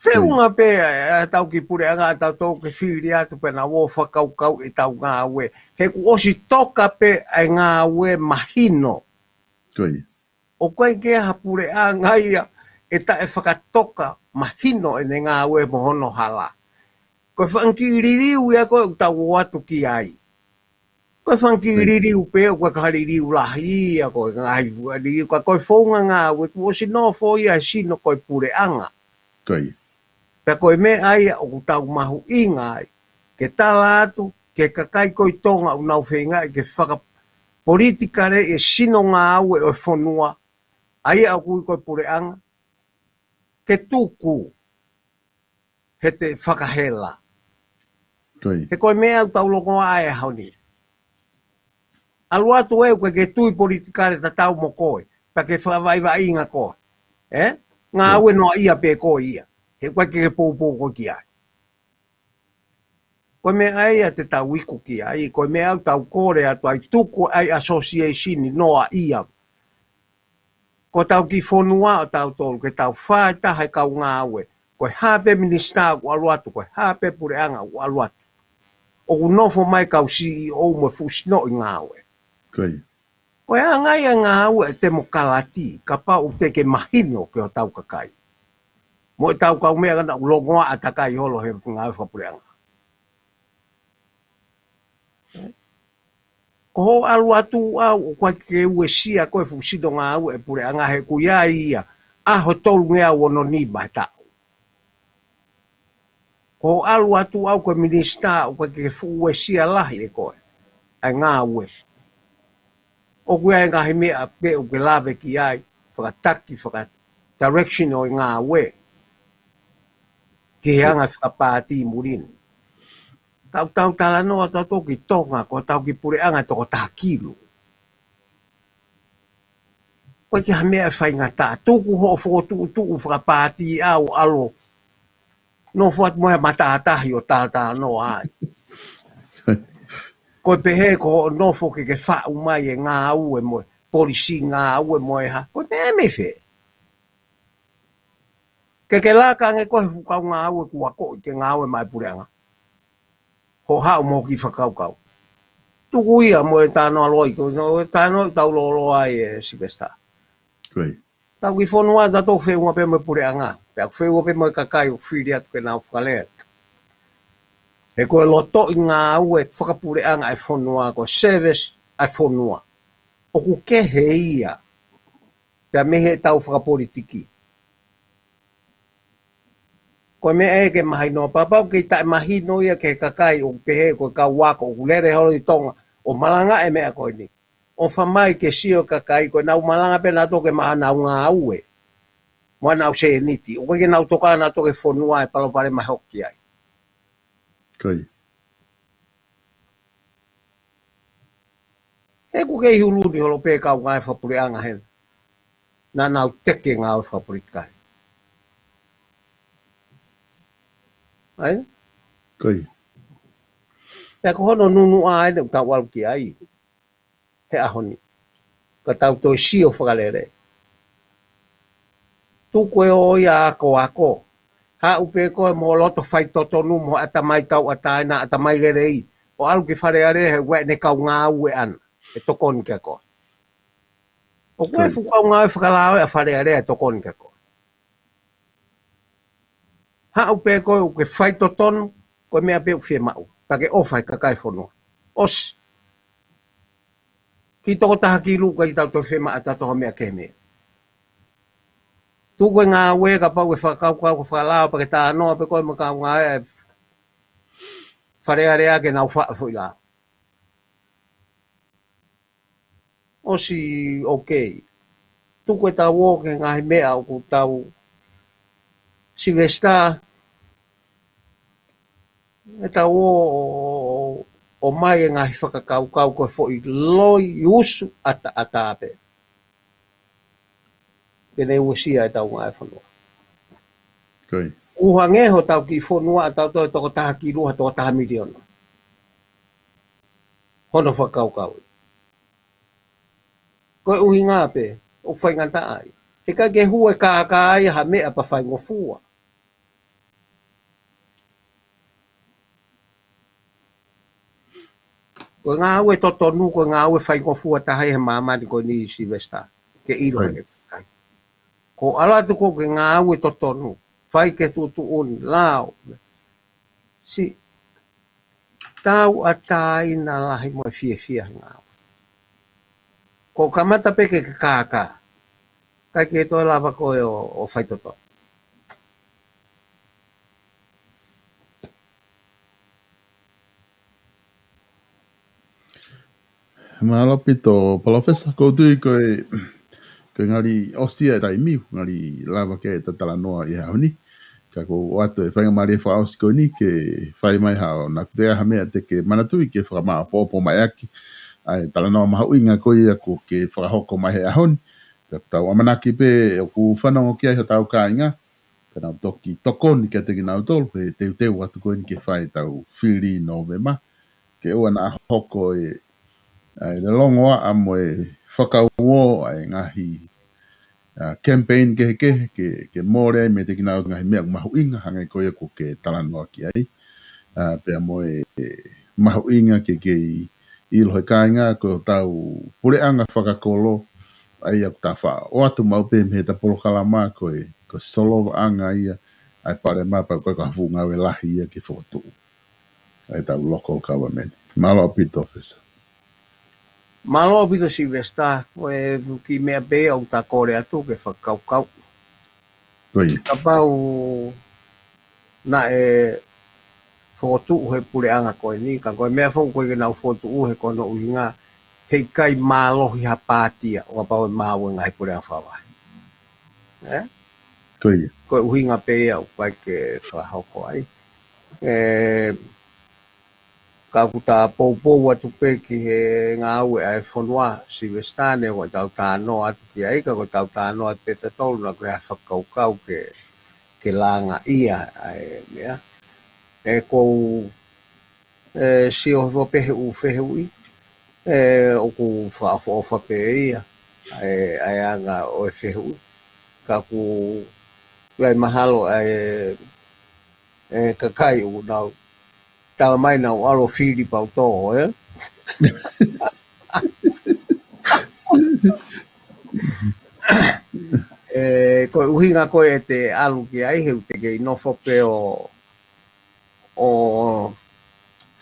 Feʻunga pē ʻa, ʻa ʻetau kiʻi puleʻanga, ʻa tautolu ke fili atu pē naʻa nau fakakaukau ʻetau ngāue. He kuo ʻosi toka pē ʻa e ngāue mahino. Ko ia. ʻOku ʻikai ke ʻi ai ha puleʻanga ia ʻe taʻefakatoka mahino ʻene ngāue mo hono hala. Ko e fanga kiʻi liliu ia ko ē ʻoku tau ō atu ki ai. Ko e fanga kiʻi liliu pē, ʻoku ʻikai ko ha liliu lahi ia, ko e ngaahi fuʻu liliu, ka ko e founga ngāue kuo ʻosi nofo ia he sino ko e puleʻanga. Ko ia. Pea ko e meʻa ia ʻoku tau mahuʻinga ai ke tala atu ki he kakai ko ē ʻi Tonga ʻoku nau feingaʻi ke fakapolitikaleʻi e sino ngāue ʻo e fonua, ʻa ia ʻoku ui ko e puleʻanga, ke tuku he te fakahela. Ko ia. He ko e meʻa ʻoku tau longoaʻa he ʻaho ni. ʻAlu atu ē ʻoku ke tui politikale tatau mo koe, pea ke fakavaʻivaʻinga koe. Ē? Ngāue noaʻia pē koe ia. He ʻoku ʻikai ke poupou koe ki ai. Ko e meʻa ia te tau iku ki ai, ko e meʻa ʻoku tau kole atu ai, tuku ʻa e association noaʻia. Ko ʻetau kiʻi fonua ʻo tautolu, ke tau fai taha e kau ngāue. Ko e hā pē minisitā ʻoku ʻalu atu, ko e hā pē puleʻanga ʻoku ʻalu atu, ʻoku nofo mai kau C E O mo e fuʻu sinoʻi ngāue. Ko ia. Ko e anga ia e ngāue e temokalati, kapau te ke mahino ki hotau kakai. Mo ʻetau kau meʻa ka naʻa nau longoaʻa takai holo he ngāue fakapuleʻanga. Ko hoʻo ʻalu atu ʻau, ʻoku ʻikai ke uesia koe e fuʻu sino ngāue e puleʻanga he ʻoku ʻi ai ia ʻaho tolungeau ono nima he taʻu. Ko hoʻo ʻalu atu ʻau ko e minisitā, ʻoku ʻikai ke fuʻu uesia lahi ʻe koe ʻa e ngāue. ʻOku ʻi ai e ngaahi meʻa pē ʻoku ke lave ki ai, fakataki, faka-direction ʻo e ngāue ki he anga fakapāti muli ni. Tau, tau talanoa tautolu ki Tonga, ko ʻetau kiʻi puleʻanga toko taha kilu. ʻOku ʻikai ke ʻi ai ha meʻa ʻe faingataʻa, tuku hoʻo fokotuʻutuʻu fakapāti ʻau ʻalu ʻo nofo atu mo e matātahi ʻo talatalanoa ai. Ko e pehē ko hoʻo nofo ke ke faʻu mai e ngāue mo e polisi ngāue mo e hā. Ko e meʻa mei fē? Ke ke laka ange koe he fuʻu kau ngāue kuo akoʻi ke ngāue maʻa e puleʻanga. Hoʻo haʻu mo e kiʻi fakakaukau. Tuku ia mo e talanoa loi, ko e talanoa tau lōloa ai ʻe Sylvester. Ko ia. Tau kiʻi fonua tautolu feʻunga pē mo e puleʻanga. Pea ʻoku feʻunga pē mo e kakai ʻoku fili atu ke nau fakalele. He ko e lotoʻi ngāue fakapuleʻanga e fonua, ko e service e fonua. ʻOku kehe ia pea mei heʻetau fakapolitiki. Ko e meʻa ē ke mahino, pea kapau ʻoku kei taʻemahino ia ki he kakai ʻoku pehē ko e kau ako ʻoku lele holo ʻi Tonga ʻo malangaʻi e meʻa ko eni. ʻOfa mai ke sio e kakai ko ʻenau malanga pē nautolu ke maʻu haʻanau ngāue mo haʻanau sēniti. ʻOku ʻikai ke nau tokanga nautolu ki he fonua e palopalema ʻe hoko ki ai. Ko ia. He ʻoku kei hulu ni holo pē kau ngāue fakapuleʻanga hena. Naʻa nau teke ngāue fakapolitikale. ʻAi? Ko ia. Pea ko hono nunuʻa ʻeni ʻoku tau ʻalu ki ai he ʻaho ni. Ka tau toe sio fakalelei. Tuku e ō ia akoako. Haʻu pē koe mo e loto faitotonu mo e ʻatamai tauʻatāina, ʻatamai lelei. ʻO ʻalu ki Fale Alea he ʻoku ʻi ai ʻene kau ngāue ʻana ʻe tokoni kia koe. ʻOku ʻi ai e fuʻu kau ngāue fakalaoa ʻa Fale Alea ʻe tokoni kia koe. Haʻu pē koe ʻoku ke faitotonu, ko e meʻa pē ʻoku fiemaʻu. Pea ke ʻofa he kakai e fonua. ʻOsi. Kiʻi toko taha kilu ʻikai ke tau toe fiemaʻu ʻe tautolu ha meʻa kehe mei ai. Tuku e ngāue kapau ʻe fakakaukau ke fakalao pea ke talanoa pē koe mo e kau ngāue ʻa e Fale Alea ke nau faʻa foʻi lao. ʻOsi, okay. Tuku ʻetau ō ki he ngaahi meʻa ʻoku tau, Sylvester, ʻetau ō ʻo, ʻo, ʻomai e ngaahi fakakaukau ko e foʻi loi usu ʻataʻatā pē. Ke ne uesia ʻetau ngaahi fonua. Ko ia. ʻOku hangē hotau kiʻi fonua ʻatautolu ʻe toko taha kilu ha toko taha miliona. Hono fakakaukau. Ko e ʻuhinga pē ʻoku faingataʻa ai. ʻIkai ke hū e kākā ia ha meʻa pea faingofua. Ko e ngāue totonu, ko e ngāue faingofua taha ia he māmani ko eni, Sylvester. Ke ʻilo ʻe he kakai. Ko e ʻalu atu ko e ngāue totonu. Fai ke tuʻutuʻuni, lao. Siʻi tauʻatāina lahi mo e fiefia he ngāue. Ko e kamata pē ke ke kākā. ʻIkai ke toe lava koe ʻo, ʻo fai toto. Mālō ʻaupito, Palōfesa, ʻoku ou tui ko e, ko e ngali ʻosi ia e taimi, ngali lava ke ta talanoa ʻi he ʻaho ni. Ka ʻoku ou ʻoatu e faingamālie fakaʻosi ko eni ke fai mai haʻo, naʻa ʻoku toe ʻi ai ha meʻa te ke manatuʻi ke fakamāʻopoʻopo mai ʻaki ʻa e talanoa mahuʻinga ko ia ʻoku ke fakahoko mai he ʻaho ni. Pea ʻoku tau ʻamanaki pē ʻoku fanongo ki ai hotau kāinga, ka nau toki tokoni kiate kinautolu he teuteu atu ko eni ke fai ʻetau fili ʻi Nōvema. Ke ʻoua naʻa hoko e, ʻa e lelongoaʻa mo e fakauō ʻa e ngaahi, ʻa, campaign kehekehe ke, ke mole ai meiate kinautolu ngaahi meʻa mahuʻinga hangē ko ia ʻoku ke talanoa ki ai. ʻA, pea mo e, e mahuʻinga ke kei ʻilo he kāinga ko hotau puleʻanga fakakolo, ʻa ia ʻoku ta faʻa ʻoatu maʻu pē mei heʻeta polokalama ko e, ko e solovaʻanga ia ʻa e palēmia pea ʻoku ʻikai ko ha fuʻu ngāue lahi ia ke fokotuʻu ʻa ʻetau local government. Mālō ʻaupito, Palōfesa. Mālō ʻaupito, Sylvester, ko e kiʻi meʻa pē ʻoku ta kole atu ke fakakaukau. Ko ia. Kapau naʻe fokotuʻu he puleʻanga ko eni, ka ko e meʻa foki ko ē ke nau fokotuʻu he ko hono ʻuhinga, heʻikai mālohi ha pāti ia, ʻo kapau ʻe maʻu e ngaahi puleʻanga fakavahe. Ē? Ko ia. Ko e ʻuhinga pē ia ʻoku ʻikai ke fakahoko ai. Ē, ka ʻoku ta poupou atu pē ki he ngāue ʻa e fonua, Sylvester, neongo ʻetau talanoa atu ki ai, ka ko ʻetau talanoa atu pē ʻatautolu, naʻa ko e fakakaukau ke, ke langaʻi ʻa e meʻa. Ē, ʻoku ou, ē, sio hifo pē he ʻū fehuʻi, ē, ʻoku fakaʻofoʻofa pē ia, ʻa e, ʻa e anga ʻo e fehuʻi. Ka ʻoku ʻi ai mahalo ʻa e, e kakai ʻoku nau tala mai naʻa nau ʻalu ʻo fili pau tō, ē? Ē, ko e ʻuhinga ko ē ʻete ʻalu ki ai he ʻoku te kei nofo pē ʻo, ʻo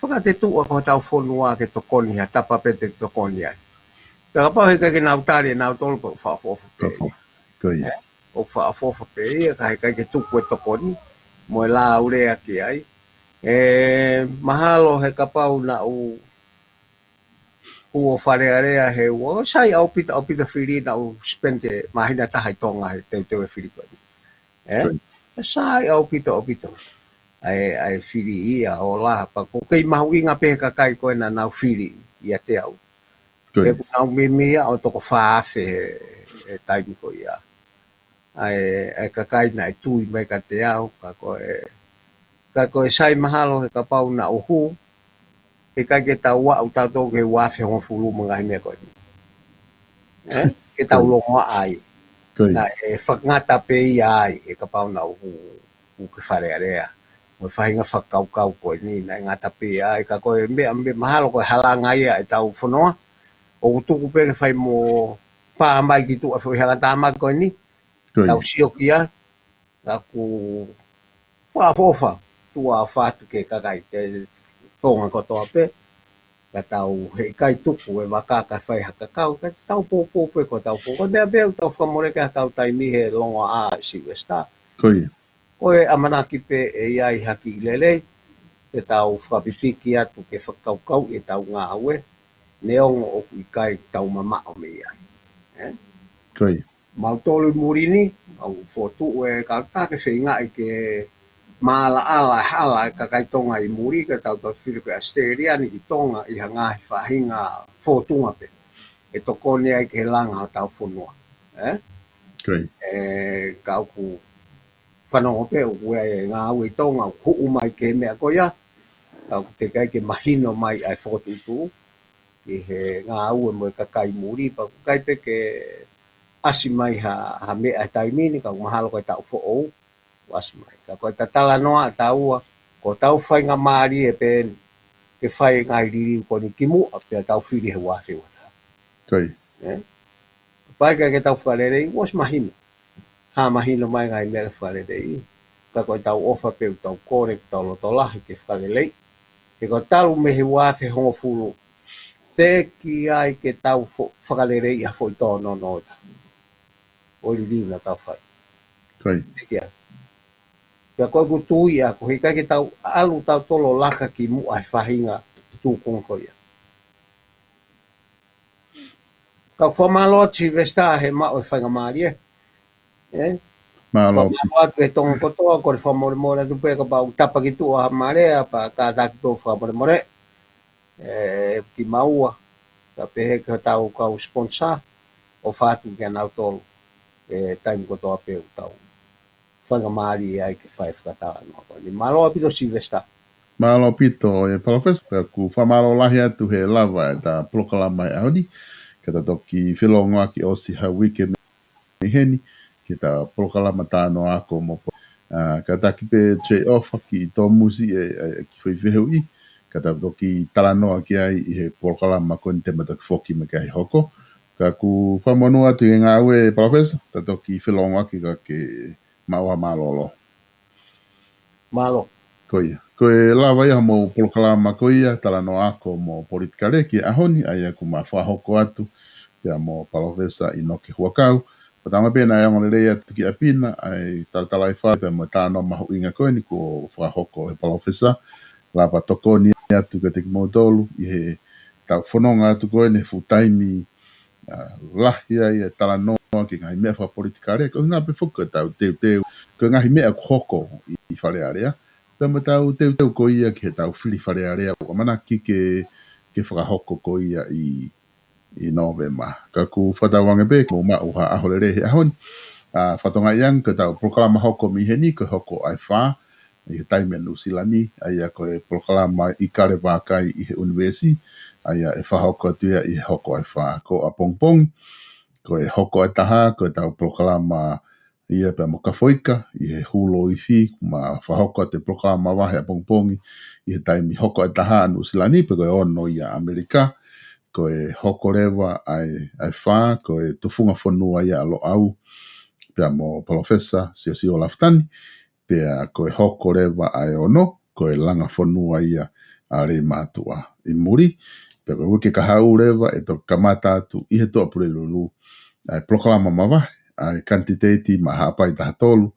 fakatetuʻa ko hotau fonua ke tokoni ha tapa pē te tokoni ai. Pea kapau heʻikai ke nau tali ʻe nautolu pea ʻoku fakaʻofoʻofa pē. Ko ia. ʻOku fakaʻofoʻofa pē ia, ka heʻikai ke tuku e tokoni mo e laulea ki ai. Ē, mahalo he kapau naʻa ku ō ʻo Fale Alea he ua, sai ʻaupito, ʻaupito fili naʻa ku spend e māhina ʻe taha ʻi Tonga he teuteu e fili ko eni. Ē? Ko ia. Sai ʻaupito, ʻaupito. ʻA e, ʻa e fili ia ʻo la, pea ʻoku kei mahuʻinga pē he kakai ko ē naʻa nau fili ʻiate au. Ko ia. He ʻoku nau meimei aʻu ʻo toko fā afe he, he taimi ko ia. ʻA e, ʻa e kakai naʻe tui mai kiate au, ka ko e, ka ko e sai mahalo he kapau naʻa ku hū, heʻikai ke tau aʻu tautolu ki he ua afe hongofulu mo e ngaahi meʻa ko eni. Ē? Ke tau Ko ia. longoaʻa ai. Ko ia. Naʻe fakangata pē ia ai, he kapau naʻa ku hū, hū ki Fale Alea. Mo e faʻahinga fakakaukau ko eni, naʻe ngata pē ia ai, ka ko e meʻa, meʻa mahalo ko e halanga ia ʻetau fonua. ʻOku tuku pē ke fai mo pā mai ki tuʻa foʻi hangatā mai ko eni. Ko ia. Tau sio ki ai, ka ʻoku fakaʻofoʻofa, tuʻa ʻofa atu ki he kakai, ki Tonga kotoa pē, ka tau heʻikai tuku e vaka kae fai ha kakau, ka tau poupou pē ko tau poupou. Ko e meʻa pē ʻoku tau fakamoleki ʻa hotau taimi he longoaʻa, Sylvester. Ko ia. Ko e ʻamanaki pē ʻe ʻi ai ha kiʻi lelei, ke tau fakapipiki atu ke fakakaukauʻi ʻetau ngāue, neongo ʻoku ʻikai tau mamaʻo mei ai. Ē? Ko ia. Mau tolu ʻi muli ni, mau fokotuʻu e kautaha ke feingaʻi ke maʻalaʻala e hala e kakai Tonga ʻi muli, ka tau tau fili ko e ʻAositelēlia ni ki Tonga ʻi ha ngaahi faʻahinga fōtunga pē. ʻE tokoni ai ki he langa ʻo hotau fonua. Ē? Ko ia. Ē, ka ʻoku fanongo pē ʻoku ʻi ai e ngāue ʻi Tonga, ʻoku huʻu mai ki he meʻa ko ia, ka ʻoku teʻeki ai ke mahino mai ʻa e fokotuʻutuʻu, ki he ngāue mo e kakai muli, pea ʻoku ʻikai pē ke ʻasi mai ha, ha meʻa he taimi ni, ka ʻoku mahalo ko e taʻu foʻou, ʻoku ʻasi mai. Ka ko e talanoa ʻa taua, ko hotau faingamālie pē eni, ke fai e ngaahi liliu ko eni kimuʻa, pea tau fili he ua afe ua taha. Ko ia. Ē? Kapau ʻe ʻikai ke tau fakalelei, ʻosi mahino. Hā mahino mai ngaahi meʻa ke fakalelei. Ka ko ʻetau ʻofa pē ʻoku tau kole, ʻoku tau loto lahi ke fakalelei. He ko e talu mei he ua afe hongofulu, teʻeki ai ke tau fo-, fakalelei ha foʻi tōnounou ʻo e liliu naʻa tau fai. Ko ia. Teʻeki ai. Pea ko ʻeku tui ʻaʻaku, he ʻikai ke tau ʻalu tautolu ʻo laka kimuʻa he faʻahinga tūkunga ko ia. Ka ʻoku fakamālō atu Sylvester he maʻu e faingamālie. Ē? Mālō. Fakamālō atu ki he Tonga kotoa, kole fakamolemole atu pē kapau ʻoku tapa ki tuʻa ha marea, pea kātaki pē ʻo fakamolemole. Ē, kimaua, ka pehē ki hotau kau sponsor, ʻofa atu kia nautolu, ē, taimi kotoa pē ʻoku tau faingamālie ai ke fai e fakatalanoa ko eni. Mālō ʻaupito Sylvester. Mālō ʻaupito e Palōfesa, pea ʻoku fakamālō lahi atu he lava ʻeta polokalama he ʻaho ni, ka ta toki felōngoaki ʻosi ha uike mei heni, ki heʻeta polokalama talanoa ako mo po-, ā, kātaki pē trade off ki Tōmusi e, e, e kiʻi foʻi fehuʻi, ka ta toki talanoa ki ai ʻi he polokalama ko eni te ma toki foki mai ki ai hoko. Ka ʻoku fakamonū atu he ngāue Palōfesa, ta toki felōngoaki ka ke maʻu ha mālōlō. Mālō. Ko ia. Ko e lava ia homou polokalama ko ia, talanoa ako mo politikale ki he ʻaho ni, ʻa ia ʻoku ma fakahoko atu, pea mo Palōfesa ʻInoke Huʻakau. Fakatauange pē naʻe ongo lelei atu ki ʻapi na, ʻa e talatalaifale pea mo e talanoa mahuʻinga ko eni kuo fakahoko he Palōfesa. Lava tokoni atu kiate kimoutolu, ʻi heʻetau fononga atu ko eni he fuʻu taimi ā, lahi ai e talanoa ki he ngaahi meʻa fakapolitikale, ko e ʻuhinga pē foki ko ʻetau teuteu, ko e ngaahi meʻa ʻoku hoko ʻi, ʻi Fale Alea. Pea mo ʻetau teuteu ko ia ki heʻetau fili Fale Alea, ʻoku ʻamanaki ke, ke fakahoko ko ia ʻi, ʻi Nōvema. Ka ʻoku fakatauange pē ke mou maʻu ha ʻaho lelei he ʻaho ni. Ā, fakatokangaʻi ange ko ʻetau polokalama hoko mei heni, ko e hoko ʻa e fā, ʻi he taimi ʻa Nuʻusila ni, ʻa ia ko e polokalama ʻIkale Vākai ʻi he ʻUnivēsi, ʻa ia ʻe fakahoko atu ia ʻi he hoko ʻa e fā ko ʻapongipongi. Ko e hoko ʻa e taha, ko ʻetau polokalama ia pea mo Kafoika, ʻi he Hulu ʻo Ifi, ma fakahoko atu e polokalama mavahe ʻapongipongi, ʻi he taimi hoko ʻa e taha ʻa Nuʻusila ni, pe ko e ono ia ʻAmelika, ko e hoko leva ʻa e, ʻa e fā, ko e tufunga fonua ia ʻa Loʻau, pea mo Palōfesa Siosiua Lafitani, pea ko e hoko leva ʻa e ono, ko e langa fonua ia ʻa Leimātuʻa ʻi muli. Pea ko e uike kahaʻu leva ʻe toki kamata atu ʻi he Tuʻapulelulu ʻa e polokalama mavahe, ʻa e kanititeiti maʻa Haʻapai taha tolu,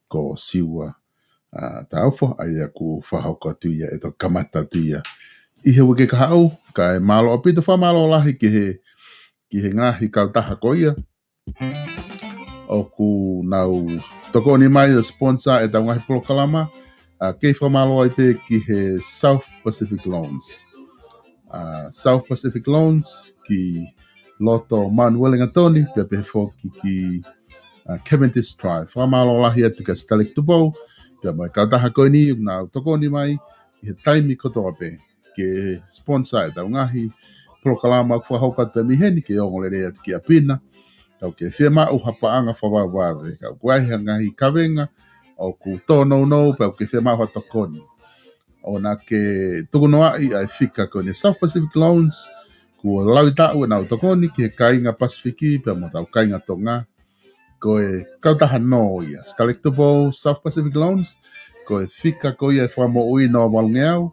ko Siua, ā, Taufa, ʻa ia ʻoku fakahoko atu ia ʻe toki kamata atu ia ʻi he uike kahaʻu, kae mālō ʻaupito, fakamālō lahi ki he, ki he ngaahi kautaha ko ia ʻoku nau tokoni mai ʻo sponsor ʻetau ngaahi polokalama, ā, kei fakamālō ai pē ki he South Pacific Loans. Ā, South Pacific Loans ki loto Mount Wellington, pea pehē foki ki, ā, Cavendish Drive. Fakamālō lahi atu kia Stalek Tupou, pea mo e kautaha ko eni, ʻoku nau tokoni mai ʻi he taimi kotoa pē ke sponsor ʻetau ngaahi polokalama ʻoku fakahoko atu mei heni ke ongo lelei atu ki ʻapi na. Ka ʻoku ke fiemaʻu ha paʻanga fakavavevave, ka ʻoku ʻi ai ha ngaahi kavenga ʻoku tōnounou pea ʻoku ke fiemaʻu ha tokoni, ʻoua naʻa ke tukunoaʻi ʻa e fika ko eni. South Pacific Loans, kuo laui taʻu ʻenau tokoni ki he kāinga Pasifiki pea mo hotau kāinga Tonga. Ko e kautaha nō ia, Stalek Tupou, South Pacific Loans, ko e fika ko ia e fakamoʻui noa valungeau,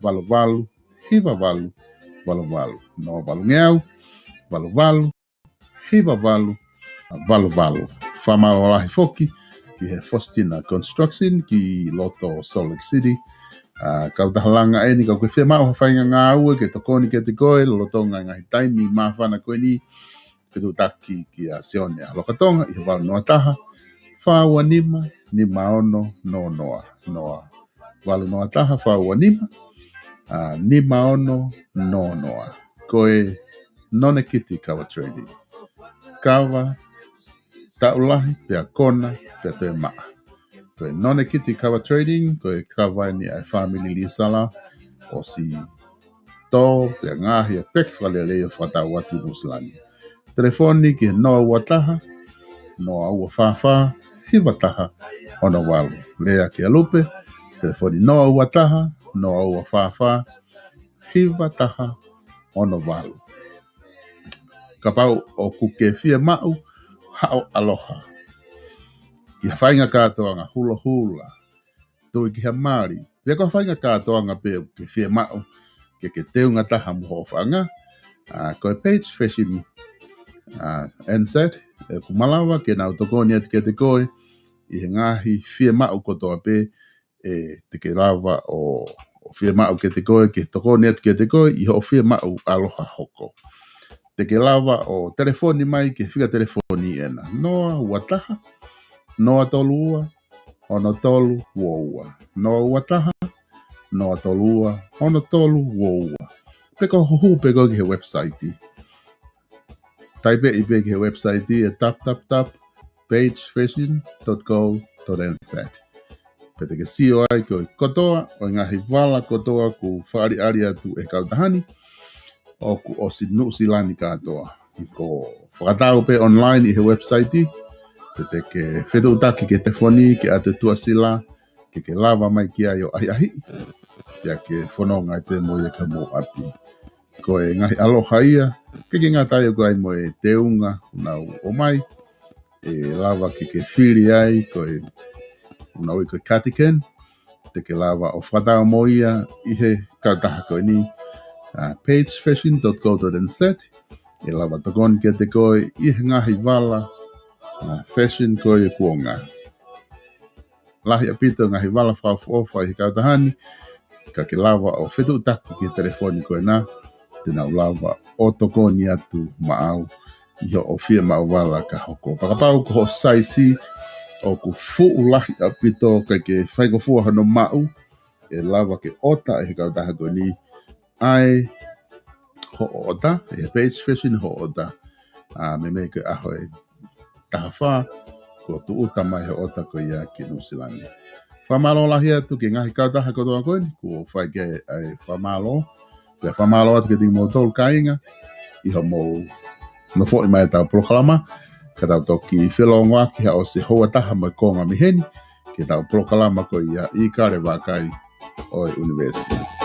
valu valu, hiva valu, valu valu. Noa valungeau, valu valu, hiva valu, valu valu. Fakamālō lahi foki ki he Faustina Construction ki loto Salt Lake City, ʻA, kautaha langa eni, ka ʻoku ke fiemaʻu ha faʻahinga ngāue ke tokoni kiate koe lolotonga e ngaahi taimi māfana ko eni, fetuʻutaki kia Sione ʻa Lokatonga ʻi he valu noa taha, fā ua nima, nima ono noa noa. Noa, valu noa taha, fā ua nima, ʻa, nima ono noa noa. Ko e Nonekiti Kava Trading. Kava, taʻu lahi, pea kona, pea toe maʻa. Ko e Nonekiti Kava Trading, ko e kava eni ʻa e fāmili Lisala, ʻosi tō, pea ngaohi ʻa e peki fakalelei ʻo fakatau atu ʻi Nuʻusila ni. Telefoni ki he noa ua taha, noa ua fā fā, hiva taha, ono valu. Lea kia Lupe, telefoni noa ua taha, noa ua fā fā, hiva taha, ono valu. Kapau ʻoku ke fiemaʻu haʻo ʻaloha ki ha faʻahinga kātoanga, hulohula, tui ki ha mali, pe ko ha faʻahinga kātoanga pē ʻoku ke fiemaʻu ke ke teunga taha mo hoʻo faʻahinga, ʻa, ko e Page Fashion, ʻa, N Z, ʻoku malava ke nau tokoni atu kiate koe ʻi he ngaahi fiemaʻu kotoa pē ʻe te ke lava ʻo, ʻo fiemaʻu kiate koe, ke tokoni atu kiate koe ʻi hoʻo fiemaʻu ʻaloha hoko. Te ke lava ʻo telefoni mai ki he fika telefoni ena. Noa ua taha, noa tolu ua, ono tolu ua ua. Noa ua taha, noa tolu ua, ono tolu ua ua. Pe ko hoʻo hū pē koe ki he website. Taipeʻi pē ki he website ʻe w w w dot page fashion dot co dot n z. Pea te ke sio ai ko e kotoa ʻo e ngaahi vala kotoa kuo fakaʻaliʻali atu ʻe he kautaha ni, ʻoku ʻosi Nuʻusila ni kātoa. Ko e fakatau pē online ʻi he website, pea te ke fetuʻutaki ki he telefoni ke ʻatu e tuʻasila, ke ke lava mai ki ai ʻo ʻahiʻahiʻi, pea ke fononga ai pē mo ia ki homou ʻapi. Ko e ngaahi ʻaloha ia, ʻikai ke ngata ai ʻoku ʻi ai mo e teunga ʻoku nau ʻomai, ʻe lava ke ke fili ai, ko e ʻoku nau ui ko e cardigan, te ke lava ʻo fakatau mo ia ʻi he kautaha ko eni, ʻa, page fashion dot co dot n z, ʻe lava tokoni kiate koe ʻi he ngaahi vala, ʻa, fashion ko ia ʻo e kuonga. Lahi ʻaupito e ngaahi vala fakaʻofoʻofa ʻi he kautaha ni, ka ke lava ʻo fetuʻutaki ki he telefoni ko ena, te nau lava ʻo tokoni atu maʻau ʻi hoʻo fiemaʻu vala ka hoko. Pea kapau ko hoʻo saisi ʻoku fuʻu lahi ʻaupito ʻikai ke faingofua hono maʻu, ʻe lava ke ʻota ʻe he kautaha ko eni ʻa e hoʻo ʻota, ʻi he Page Fashion hoʻo ʻota. ʻA, meimei ko e ʻaho ʻe taha fā, kuo tūʻuta mai hoʻo ʻota ko ia ki Nuʻusila ni. Fakamālō lahi atu ki he ngaahi kautaha kotoa ko eni, kuo fai ki ai ʻa e fakamālō. Pea fakamālō atu kiate kimoutolu kāinga, ʻi hoʻomou nofoʻi mai ʻetau polokalama, ka tau toki felōngoaki haʻo ʻosi houa ʻe taha mo e konga mei heni, ki heʻetau polokalama ko ia ʻi Kalevakai ʻo e ʻUnivēsi.